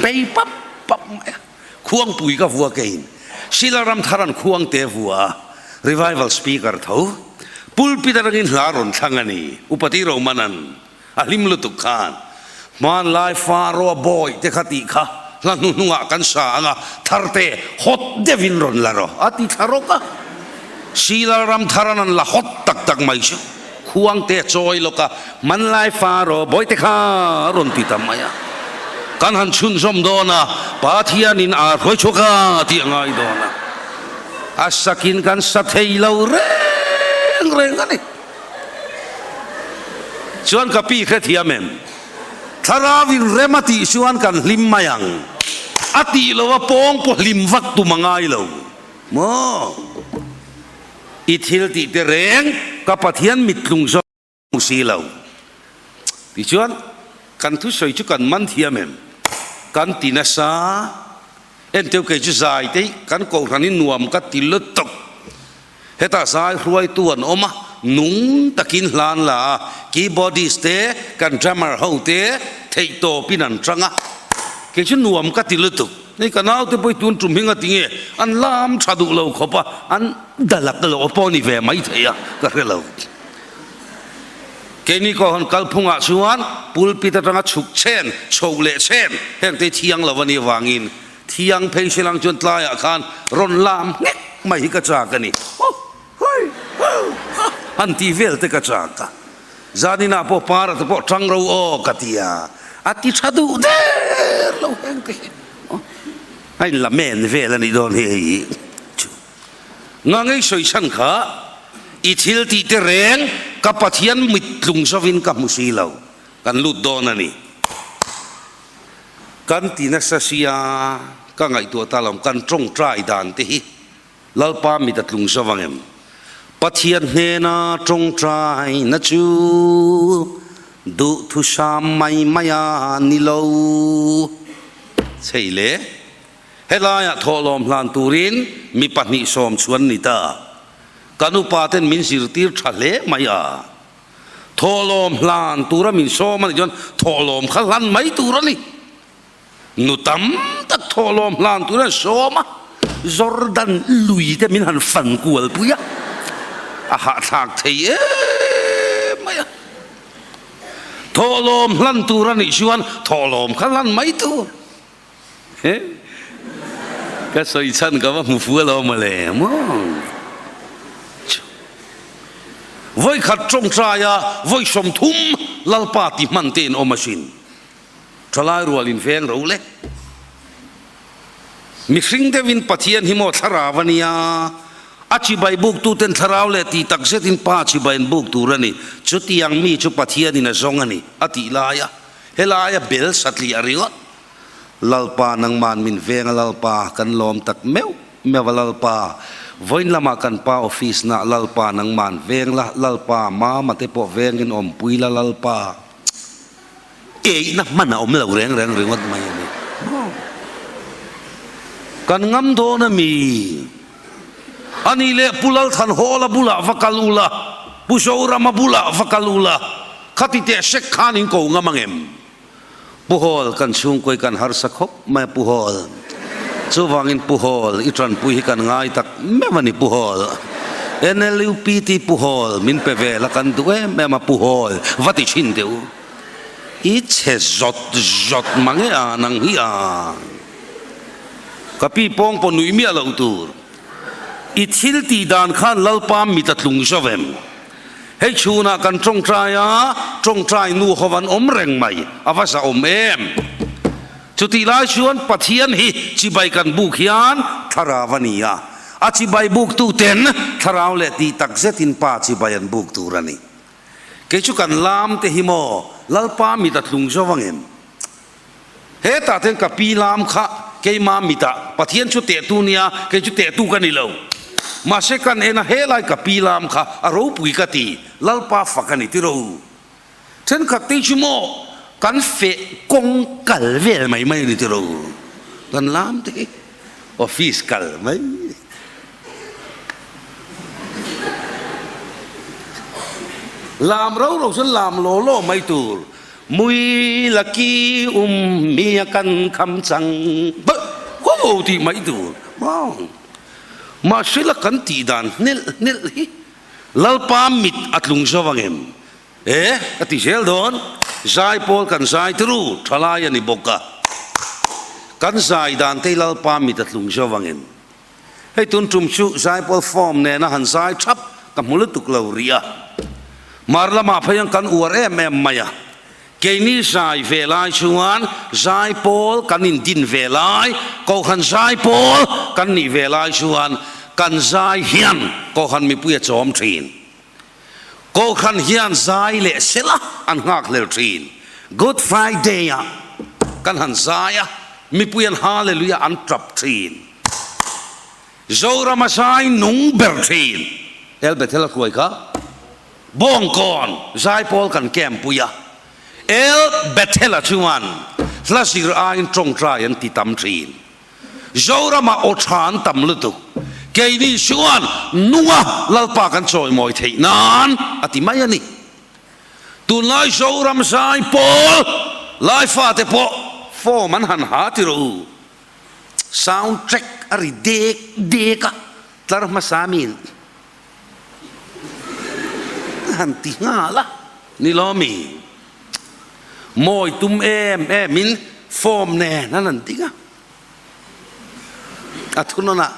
bei pap pap mai a, khuangpui ka vua keiin Sila Ramtharan khuangte vua a, revival speaker tho pulpit atangin hla rawn thlang a ni Upa Ti Roman-an. A hlim lutuk khan hmanlai Faroa bawi te kha tih kha hla hnuhnungah kan sa ang a, Tharte hawt deuhin rawn la rawh a ti thla rawk a. Silal ram tharan an la hawt tak tak mai chu khuangte a chawi lawk a, hmanlai Faroa bawi te kha a rawn ti ta mai a. Kan han chhunzawm dawn a, Pathianin a hruai chhuak a tih a ngai dawn a, a sakin kan sa thei lo reng reng a ni. Chuan ka pi hrethiam em? Thlarau in rem a tih chuan kan hlim mai ang. A tih lo a pawng pawh hlim vak tum a ngai lo maw? I thil tih te reng ka Pathian mittlung zawk hmu si lo. Tichuan kan thusawi chu kan man thiam em? Kan ti nasa. Enteu kei chu zai te hi kan kohhran hi nuam ka ti lutuk. Hetah zai hruaitu an awm a, nung takin hla an la a, keyboardist te, kan drummer ho te theihtawpin an tang a, kei chu nuam ka ti lutuk. Hei ka naute pawh hi tun tum hi ngati nge an lam tha duh lo khawp a, an dalak lo pawh a ni ve mai thei a, ka hre lo. Keini Kohhran kalphungah chuan pulpit atanga chhuk chen, chhoh leh chen hengte hi thiang lo a nih avangin Thiang phei si lang chuan tlaiah khan rawn lam nghek mai hi ka chak a ni. Hu hui hu ha han tih vel te ka chak a. Zaninah pawh para te pawh tang ro aw ka ti a, a ti tha duh der lo heng te hi. A in lamen vel a nih dawn hi hei hi chu. Ngangei sawi chhan kha i thil tih te reng ka Pathian mittlung zawin ka hmu si lo. Kan lut dawn a ni. Kan ti nasa sia, ka ngaihtuah ta lo, kan tawngtai dan te hi Lalpa mit a tlung zo ang em? Pathian hnena tawngtaina chu duhthusam mai mai a ni lo. Chei le, helaiah thawhlawm hlan turin mi 2 sawm chuan ni ta. Kan upa ten min zirtir tha hle mai a. Thawhlawm hlan tura min sawm a nih chuan thawhlawm kha hlan mai tur a ni. Nu tam tak thawhlawm hlan tur an sawm a, Jordan lui te min han fan kual pui a, a hahthlak thei em mai a. Thawhlawm hlan tur a nih chuan thawhlawm kha hlan mai tur. He ka sawi chhan ka va hmu fu alawm mawle maw. Vawi khat tawngtaia vawi 30 Lalpa ti hman te in awm asin. Thalai rual in veng ro le. Mihring deuhin Pathian hi maw thlarau a nia. A chibai buk tuten thlarau leh tih tak zetin Pa chibai an buk tur a ni. Chutiang mi chu Pathianin a zawng a ni a tih laia Helaia bel satliah ringawt. Lalpa nangman min veng a Lalpa kan lawm tak meuh meuh a Lalpa vawiin lamah kan pa office na Lalpa nangman veng la Lalpa mama te pawh vengin awmpui la Lalpa eihna hman a awm lo reng reng ringawt mai a ni kan ngam dawn a mi a nih leh Pu Lalthanhawla bulah va kal ula. Pu Zorama bulah va kal ula, khati teh sek khan in ko ngam ang em? Pu Hawl, kan chhungkawi kan harsa khawp mai a Pu Hawl. Chuvangin Pu Hawl, i tanpui hi kan ngai tak meuh a ni Pu Hawl. NLUP ti Pu Hawl min pe vel a kan duh em em a Pu Hawl, va ti thin teh u. I chhe zawt zawt mange a nang hi a. Ka pi pawng pawh nuih miah loh tur. I thil tih dan khan Lalpa mit a tlung zo em? Hei chhunah kan tawngtai a, tawngtai nu ho an awm reng mai, a va zahawm em? Chutih lai chuan Pathian hi chibai kan buk hian thlarau a ni a, a chibai buktuten thlarau leh tih tak zetin Pa chibai an buk tur a ni. Kei chu kan lam te hi maw Lalpa mit a tlung zo ang em? Hetah ten ka pi lam kha keima mitah Pathian chu tehtu nia, kei chu tehtu ka ni lo. Mahse kan en a helai ka pi lam kha a ropui ka ti, Lalpa fak a ni ti ro. Thenkhat te chu maw kan feh kawng kal vel mai mai a ni ti ro. Kan lam te hi office kal mai. Lam ro ro chuan lam law law mai tur. Mui laki um mi a kan kham chang beuh ho tih mai tur. Wow! Mahse la kan tih dan hnelh hnelh hi Lalpa mit a tlung zo ang em? E, ka ti zel dawn. Zai pawl kan zai turu thalai a ni bawk a. Kan zai dan te hi Lalpa mit a tlung zo ang em? Hei tun tum chu Zaipawl form nena han zai thap ka hmu lutuk lo rih a. Mar lamah phei ang kan uar em em mai a. Keini zai ve lai chuan Zaipawl kan indin ve lai, Kohhran Zaipawl kan nih ve lai chuan kan zai hian Kohhran mipui a chawm thin. Kohhran hian zai leh sela an nghakhlel thin. Good Friday ah kan han zai a, mipui an Hallelujah an tap thin. Zorama zai nung ber thin. El Bethel a hruai kha Bawngkawn zaipawl kan camp pui a, El Bethel-a chuan hla zir aiin tawngtai an ti tam thin. Zoramah aw tha an tam lutuk. Keini chuan nunga Lalpa kan chawimawi theih nan a ti mai a ni. Tunlai Zoram zai pawl lai fate pawh form an han ha ti rawh u. Sound track a ri dek dek a, tlar hmasa min han ti nghal a ni lawmi. Mawi tum em em in form nen an han ding a, a thunawnah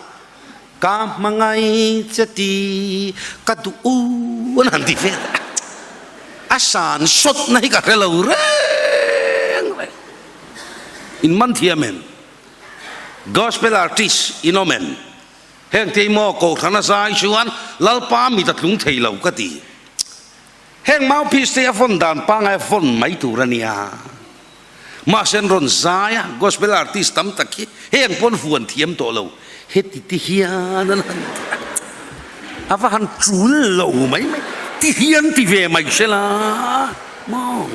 ka hmangai che ti ka duh u an han ti vel a, a san sawtna hi ka hre lo reng reng. In man thiam em? Gospel artist in awm em? Heng te hi maw Kohhran a zai chuan Lalpa mit a tlung thei lo ka ti. Heng mouthpiece te hi a vawn dan pangai a vawn mai tur a nia. Mahse an rawn zai a, gospel artist tam tak hi heng pawn vuan thiam tawh lo, heti ti hian an han ti a, a va han tul lo mai mai, ti hian ti ve mai se la maw.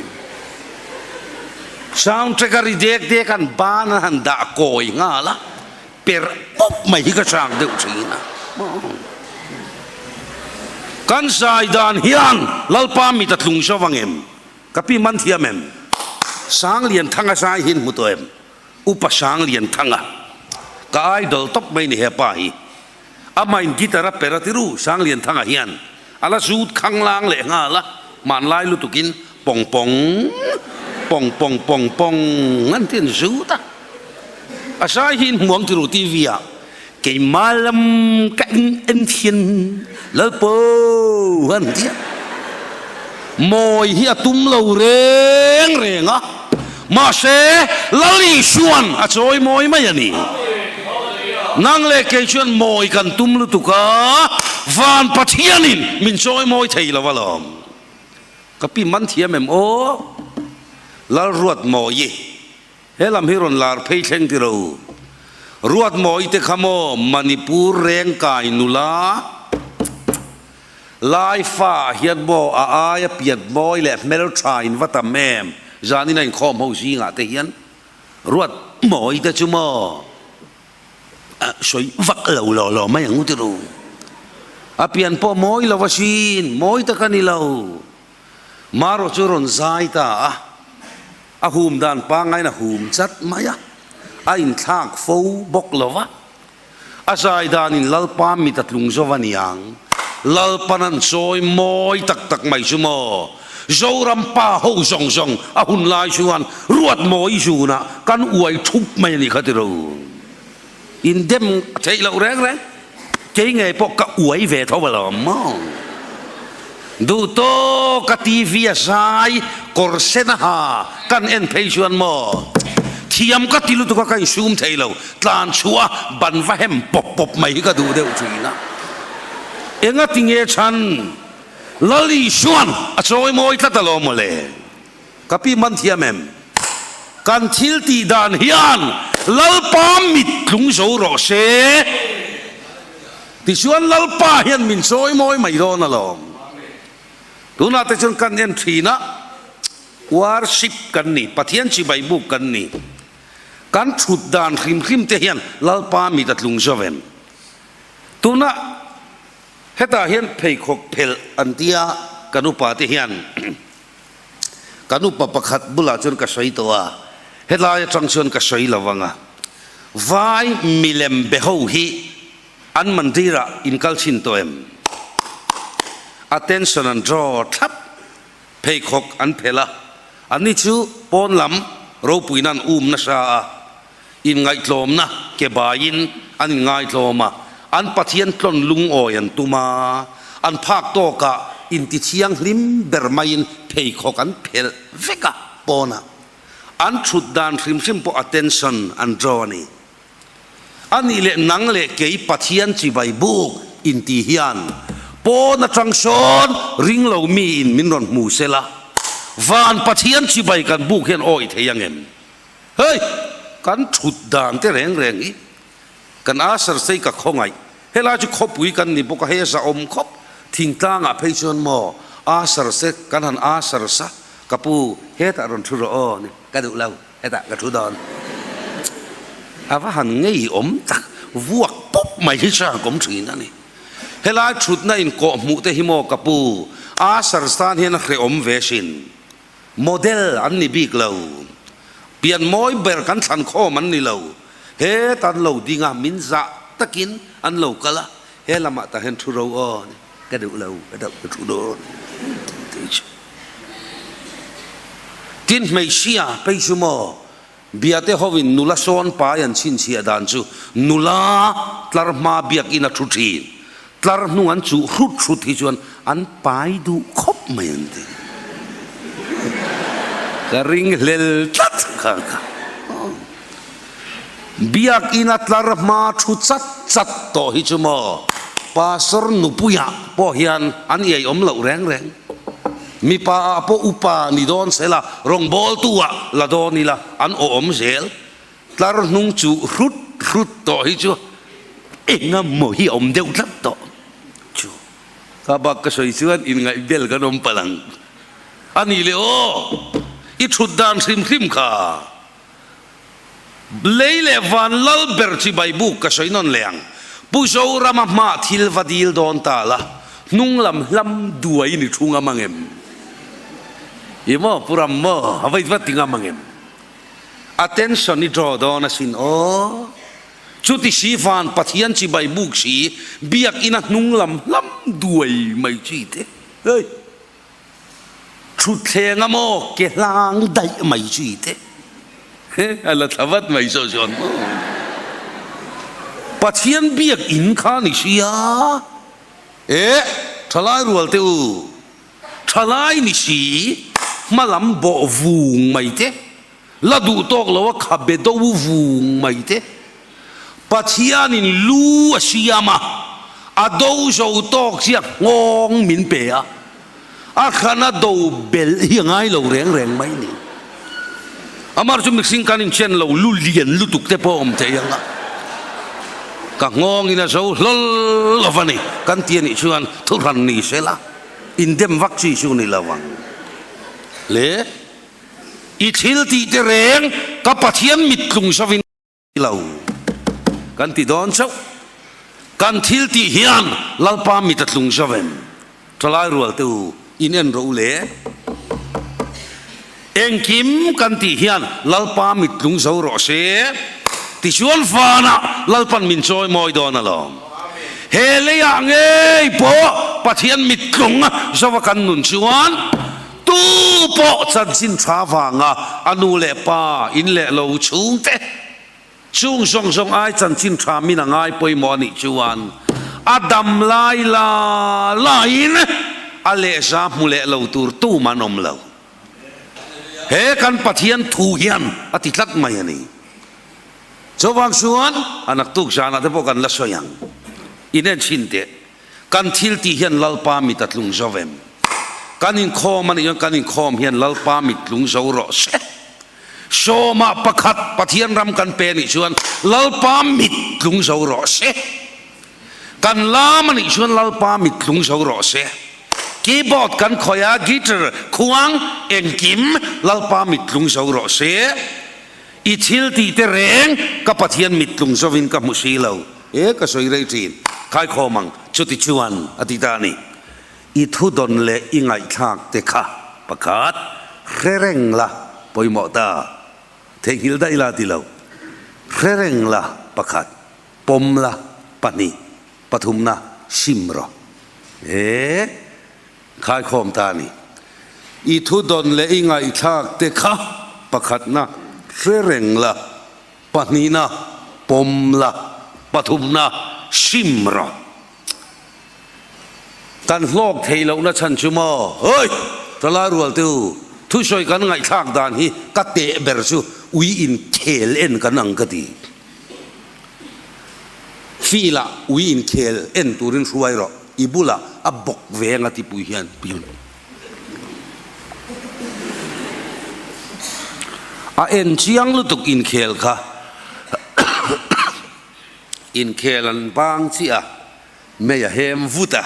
Sound track a ri dek dek an ban an han dah kawi nghal a. Per pawp mai hi ka chak deuh thin a. Kan zai dan hian Lalpa mit a tlung zo vang em? Ka pi man thiam em? Sanglianthanga zai hi in hmu tawh em? Upa Sanglianthanga. Ka idol tawp mai ni hepa hi. Amah in guitar a per a ti ru Sanglianthanga hian a la zut khanglang leh nghal a, hmanlai lutukin pawng pawng, pawng pawng pawng pawng an ti an zut a. A zai hi in hmu ang ti ru TV ah keimah lam ka in en thian Lalpo an ti a. Mawi hi a tum lo reng reng a, mahse Lal Isuan a chawi mawi mai a ni. Nang leh kei chuan mawi kan tum lutuk a, van Pathianin min chawi mawi thei lo alawm. Ka pi man thiam em aw? Lal Ruat Mawi, he lam hi rawn lar phei thleng ti ro. Ruat Mawi te kha maw Manipur rengkai nula? Laifa ah hian maw a aia pian mawi leh hmeltha in va tam em? Zanin a inkhawm ho zingah te hian ruat mawi te chu maw a sawi vak lo law law mai ang u ti ru. A pian pawh mawi lo asin, mawi tak a ni lo. Marawh chu rawn zai ta a, a hum dan pangaiin a hum chat mai a, a inthlak fo bawk lo va. A zai danin Lalpa mit a tlung zo a niang. Lalpan an chawi mawi tak tak mai chu maw? Zoram pa ho zawng zawng a hun lai chuan ruat mawi zunah kan uai thup mai a nih kha tiro. In dem theih loh reng reng. Kei ngei pawh ka uai ve tho alawm maw? Duh tawk a TV a zai kawr sen a ha kan en phei chuan maw? Thiam ka ti lutuk a ka insum thei lo, tlan chhuah a ban va hem pawp pawp mai hi ka duh deuh thin a. Enga ti nge chhan? Lal Isuan a chawi mawi tlat alawm mawle. Ka pi man thiam em? Kan thil tih dan hian Lalpa mit tlung zo rawh se. Tichuan Lalpa hian min chawi mawi mai dawn alawm. Tunah te chuan kan en thin a, worship kan ni, Pathian chibai buk kan ni. Kan thut dan hrim hrim te hian Lalpa mit a tlung zo em? Tunah hetah hian pheikhawk phelh an tia kan upa te hian. Kan upa pakhat bulah chuan ka sawi tawh a, helai atang chuan ka sawi lo vang a, Vai milem be ho hi an mandirah in kal chhin tawh em? Attention an draw thlap, pheikhawk an phelh a, anni chu pawn lam ropuina an um nasa a, inngaihtlawmna ke baiin an inngaitlawm a, an Pathian tlawn lungawi an tum a, an phak tawkah intithianghlim ber maiin pheikhawk an phelh vek a, pawnah an thut dan hrim hrim pawh attention an draw a ni. A nih leh nang leh kei Pathian chibai buk inti hian pawn atang sawn ring lo miin min rawn hmu sela, van Pathian chibai kan buk hian awi thei angem? Hei! Kan thut dan te reng reng hi kan Asher sei ka khawngaih. Helai chu khawpui kan ni bawk a, hei a zahawm khawp. Thingtlangah phei chuan maw Asher se kan han Asher sa, ka pu hetah rawn thu rawh aw ni, ka duh lo, hetah ka thu dawn. A va han ngeiawm tak, vuak pawp mai hi chuan ka awm thin a ni. Helai thutna inkawh hmuh te hi maw ka pu Asher tan hian a hrehawm ve thin. Model an ni bik lo. Pian mawi ber kan thlan khawm an ni lo. Heta an lo ding a, min zah takin an lo kal a, he lamah tah hian thu ro aw ni, ka duh lo, ka deuh ka thu dawn tih chu. Tin hmeichhia phei chu maw, Biate hovin nula sawn pai an chhinchhiah dan chu nula tlar hma biakin a thu thin. Tlar hnung an chuh hrut hrut hi chuan an pai duh khawp mai an ti. Ka ring hlel tlat kha kha. Biakin a tlar hma thu chat chat tawh hi chu maw Pastor nupuiah pawh hian an iai awm loh reng reng. Mipa ah pawh upa ni dawn sela, rawngbawltu ah la dawn ila an awm zel. Tlar hnung chu hrut hrut tawh hi chu engemaw hi a awm deuh tlat tawh chu. Ka bak ka sawi chuan inngaih bel kan awm palh ang. A nih leh aw, i thut dan hrim hrim kha. Lei leh van lal ber chi Baibuk ka sawi nawn leh ang. Pu Zorama hma thil va dil dawn ta la, hnung lam hlam duai ni thu ngam ang em? I maw Pu Ram maw a va va ti ngam ang em? Attention i draw dawn asin aw. Chuti si van Pathian chi Baibuk si biakina hnung lam hlam duai mai chi te. Hei! Thutthleng a maw ke hlang daih mai chi te a la thla vat mai saw chuan maw Pathian biak in kha ni sia eh thalai rual te u thalai ni si hma lam bawh vung mai te la duh tawk lo a khabe do vung mai te Pathianin lu a siam a, a do zo tawk chiah nghawng min pe a, a hrana do belh hi a ngai lo reng reng mai ni. Amar chu mihring kan inchen lo lu lian lutuk te pawh awm thei ang a, ka nghawngin a zo hlawl lo va ni kan ti a nih chuan thuhran ni sela indem vak chi chu ni lo ang le. I thil tih te reng ka Pathian mittlung sovin lo kan ti dawn chauh. Kan thil tih hian Lalpa mit a tlung zo em? Thalai rual te u, in en rawh u le. Engkim kan tih hian Lalpa mit tlung zo rawh se. Tichuan vanah Lalpan min chawi mawi dawn alawm. He leiah ngei pawh Pathian mit tlung zova kan nun chuan tu pawh chanchin tha vanga a nu leh pa in leh lo chhungte Chung zawng zawng ai chanchin tha min a ngai pawimawh a nih chuan a dam lai la laiin a lehza hmu leh lo tur tum an awm lo. He kan Pathian thu hian a ti tlat mai a ni. Chuvang chuan a naktuk zanah te pawh kan la sawi ang. In en chhin teh. Kan thil tih hian Lalpa mit a tlung zo em? Kan inkhawm a nih chuan kan inkhawm hian Lalpa mit tlung zo rawh se. Sawmah pakhat Pathian ram kan pe nih chuan Lalpa mit tlung zo rawh se. Kan lam a nih chuan Lalpa mit tlung zo rawh se. Keyboard kan khawih a, guitar, khuang, engkim Lalpa mit tlung zo rawh se. I thil tih te reng ka Pathian mit tlung zovin ka hmu si lo. E ka sawi rei thin. Khaikhawm ang, chuti chuan a ti ta a ni. I thu dawn leh i ngaihthlak te kha pakhat hre reng la pawimawh ta. Theihnghilh daih la ti lo. Hre reng la pakhat, pawm la pahnih, pathumna sim rawh. He khaikhawm ta a ni. I thu dawn leh i ngaihthlak te kha pakhatna hre reng la pahnihna pawm la pathumna sim rawh. Kan hlawk theih lohna chhan chu maw? Hoi! Thalai rual te u, thusawi kan ngaihthlak dan hi ka teh ber chu ui inkhel en kan ang ka ti. Field-ah ui inkhel en turin hruai rawh, i bulah a bawk ve anga tipui hian piun. A en chiang lutuk inkhel kha. Inkhel an bang chiah a, mei a hem vut a,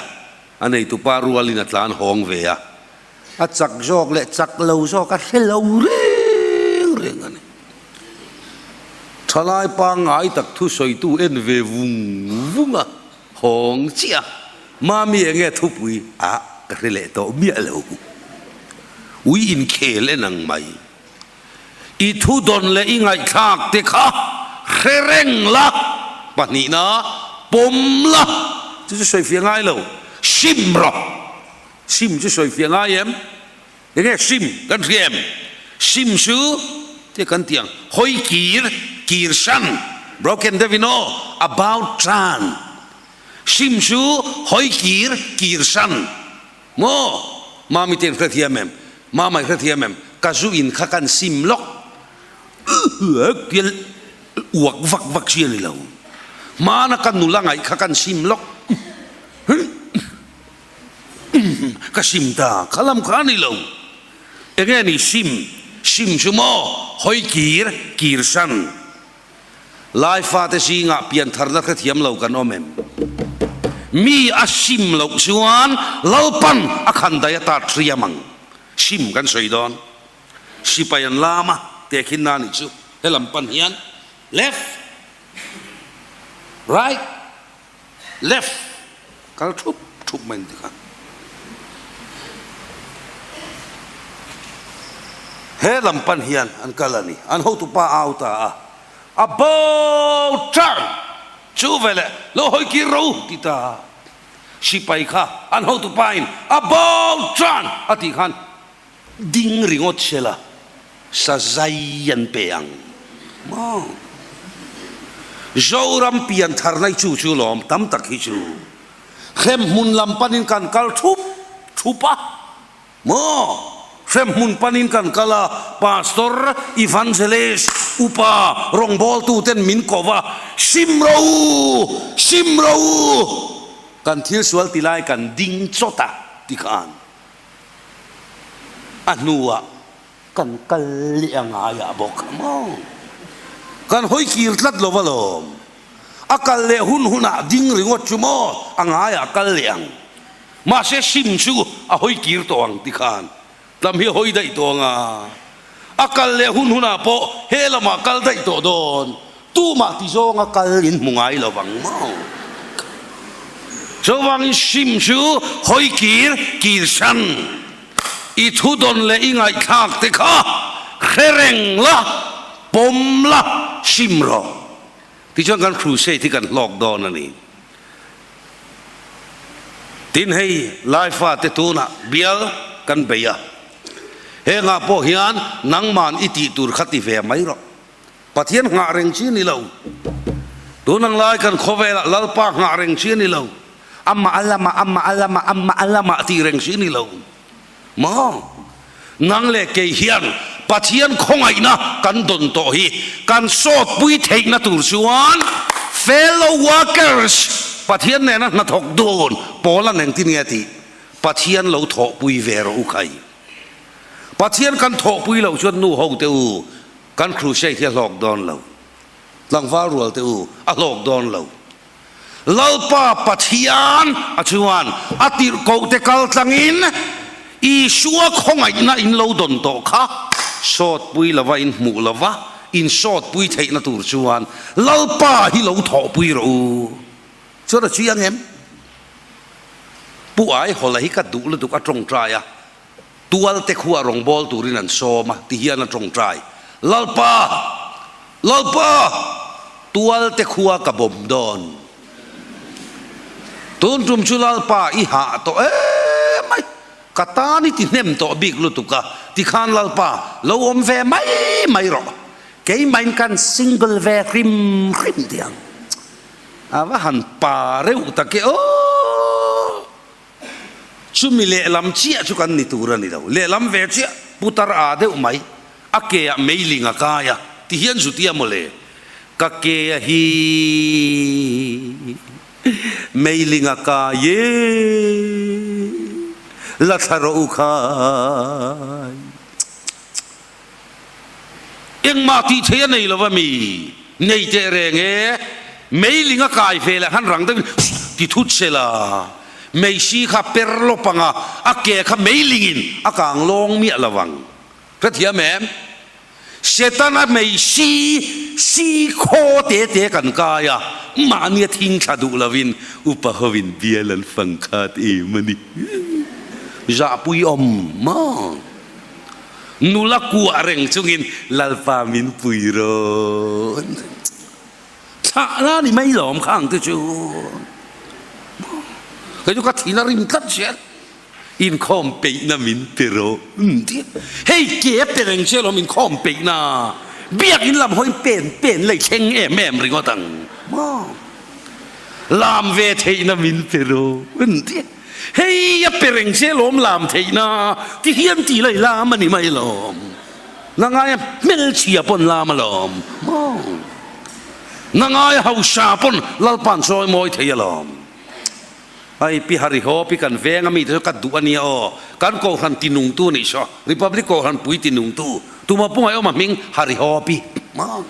a neitupa rualin a tlan hawng ve a, a chak zawk leh chak lo zawk a hre lo reng reng a ni. Thalai pangngai tak thusawitu en ve vung vung a, hawng chiah a, Mami enge thupui a ka hre leh tawh miah lo, ui inkhel en ang mai. I thu dawn leh i ngaihthlak te kha hre reng la, pahnihna pawm la, chu chu sawifiah ngai lo, sim rawh, sim chu sawifiah ngai em? Enge sim kan hria em? Sim chu te kan tih ang, hawi kir, kir san, broken deuhin aw, about turn, sim chu hawi kir, kir san. Maw? Mami te in hrethiam em? Mama i hrethiam em? Ka zu in kha kan sim lawk tia uak vak vak chi a ni lo. Hmana ka nula ngaih kha kan sim lawk ka sim ta kha lam kha a ni lo. Enge ni sim? Sim chu maw? Hawi kir, kir san. Lai fate zingah piantharna hrethiam lo kan awm em? Mi a sim loh chuan Lalpan a khan daih ata thriam ang. Sim kan sawi dawn. Sipai an lam a, tehkhin na nih chu helam pan hian left, right, left kal thup thup mai an ti kha. He lam pan hian an kal a ni. An hotupa a au ta a, a bo turn chu veleh lo hawi kir ro ti ta a. Sipai kha an hotupa in a bo turn a tih khan Ding ringawt sela sazai an pe ang maw? Zoram pianthar nai chu chu lawm tam tak hi chu hremhmun lam panin kan kal thup thup a maw? Hremhmun panin kan kal a, Pastor, Evangelist, Upa, rawngbawltu ten min ko va, sim ro u, sim ro u, kan thil sual ti lai kan ding chawt a ti khan. A hnuah kan kal leh a ngaiah bawk a maw? Kan hawi kir tlat lo alawm. A kal leh hun hunah ding ringawt chu maw a ngaiah kal leh ang. Mahse sim chu a hawi kir tawh ang ti khan tlam hi a hawi daih tawh ang a. A kal leh hun hunah pawh he lamah kal daih tawh dawn. Tumah ti zawnga kal in hmu ngai lo vang maw? Chuvangin sim chu hawi kir kir san. I thu dawn leh i ngaihthlak te kha hre reng la, pawm la, sim rawh. Tichuan kan crusade hi kan hlawk dawn a ni. Tin hei Laifa te tunah bial kan bei a, hengah pawh hian nangman i tih tur kha ti ve mai rawh. Pathian nghah reng chi a ni lo. Tun ang lai kan khawvelah Lalpa nghah reng chi a ni lo. Amah a lamah, amah a lamah, amah a lamah tih reng chi a ni lo. Maw? Nang leh kei hian Pathian khawngaihna kan dawn tawh hi kan sawtpui theihna tur chuan fellow workers, Pathian nena hnathawk dun pawl an engtin nge tih Pathian lo thawhpui ve rawh u khai. Pathian kan thawhpui loh chuan nu ho te u kan crusade hi a hlawk dawn lo. Tlangval rual te u a hlawk dawn lo. Lalpa Pathian a chuan a tirhkoh te kal tlangin Isua khawngaihna in lo dawn tawh kha sawtpui lova in hmuh lova in sawtpui theihna tur chuan Lalpa hi lo thawhpui rawh u. Chuan a chiang em? Pu Aihawla hi ka duh lutuk a tawngtai a, Tualte khua rawngbâwl turin an sawm a, ti hian a tawngtai, Lalpa! Lalpa! Tualte khua ka bawm dawn. Tun tum chu Lalpa i hah tawh em mai, ka tan i ti hnem tawh bik lutuk a, tikhan Lalpa lo awm ve mai mai rawh, keimahin kan single ve hrim hrim tiang. A va han pa reuh tak e aw! Chumi lehlam chiah chu kan ni tur a ni lo. Lehlam ve chiah putar aa deuh mai, a ke ah meiling a kai a, ti hian zutia mawle, ka ke a hi meiling a kai e, la thla rawh u khai. Engmah tih thei a nei lo va mi nei teh reng e, meiling a kai ve leh han rang deuhin ti thut se la, meisi kha per lawp ang a, a ke kha meilingin a kang lawng miah lo ang. Hrethiam em? Setana meisi si khaw te te kan kai a, mahnia thing thla duh lovin upa hovin bial an fang khat em a ni. Zahpui awm maw? Nula kuah reng chungin Lalpa min pui rawn thlah la ni mai lawm kha ang te chu. Kei chu ka thin a rim tlat zel. Inkhawm peihna min pe rawh hei ke a pe reng che lawm inkhawm peihna biakin lam hawiin pen pen lei thleng em em ringawt ang maw. Lam ve theihna min pe rawh. Hei a pe reng che lawm lam theihna ti hian ti lai lam a ni mai lawm. Na ngaia hmelchhia pawn lam alawm maw. Na ngaia hausa pawn Lalpa'n chawi mawi thei alawm. Ai pi Harihaw pi kan veng a mi te chu ka duh a nia aw. Kan Kohhran tinungtu a nih saw. Republic Kohhran pui tinungtu. Tuma pungai awm a hming Harihaw pi maw.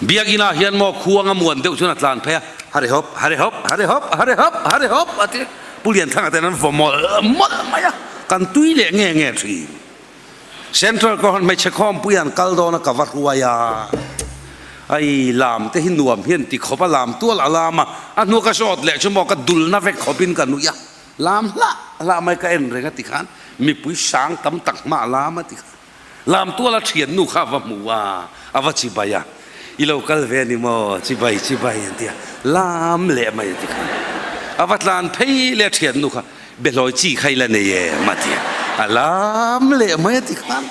Biakinn ah hian maw khuang a muan deuh chuan a tlan phei a, Hare hawp, hare hawp, hare hawp, hare hawp, hare hawp a ti. Pu Lianthanga ten an vaw mawlh mawlh mai a, kan tui leh nge nge thin. Central Kohhran hmeichhe khawmpui an kal dawn a ka va hruai a, ai lam te hi nuam hian ti khawp a, lam tual a lam a, a hnu ka zawt leh chu maw ka dulna vek khawpin ka nuih a, lam hlah hlah mai ka en reng a ti khan mipui sang tam tak hma a lam a ti khan. Lamtuala thiannu kha a va hmu a, a va chibai a, I lo kal ve a ni maw? Chibai, chibai an ti a, lam leh mai a ti kha. A va tlan phei leh a thiannu kha, Behlawi chi kha i la nei em? a ti a, a lam leh mai a ti khan.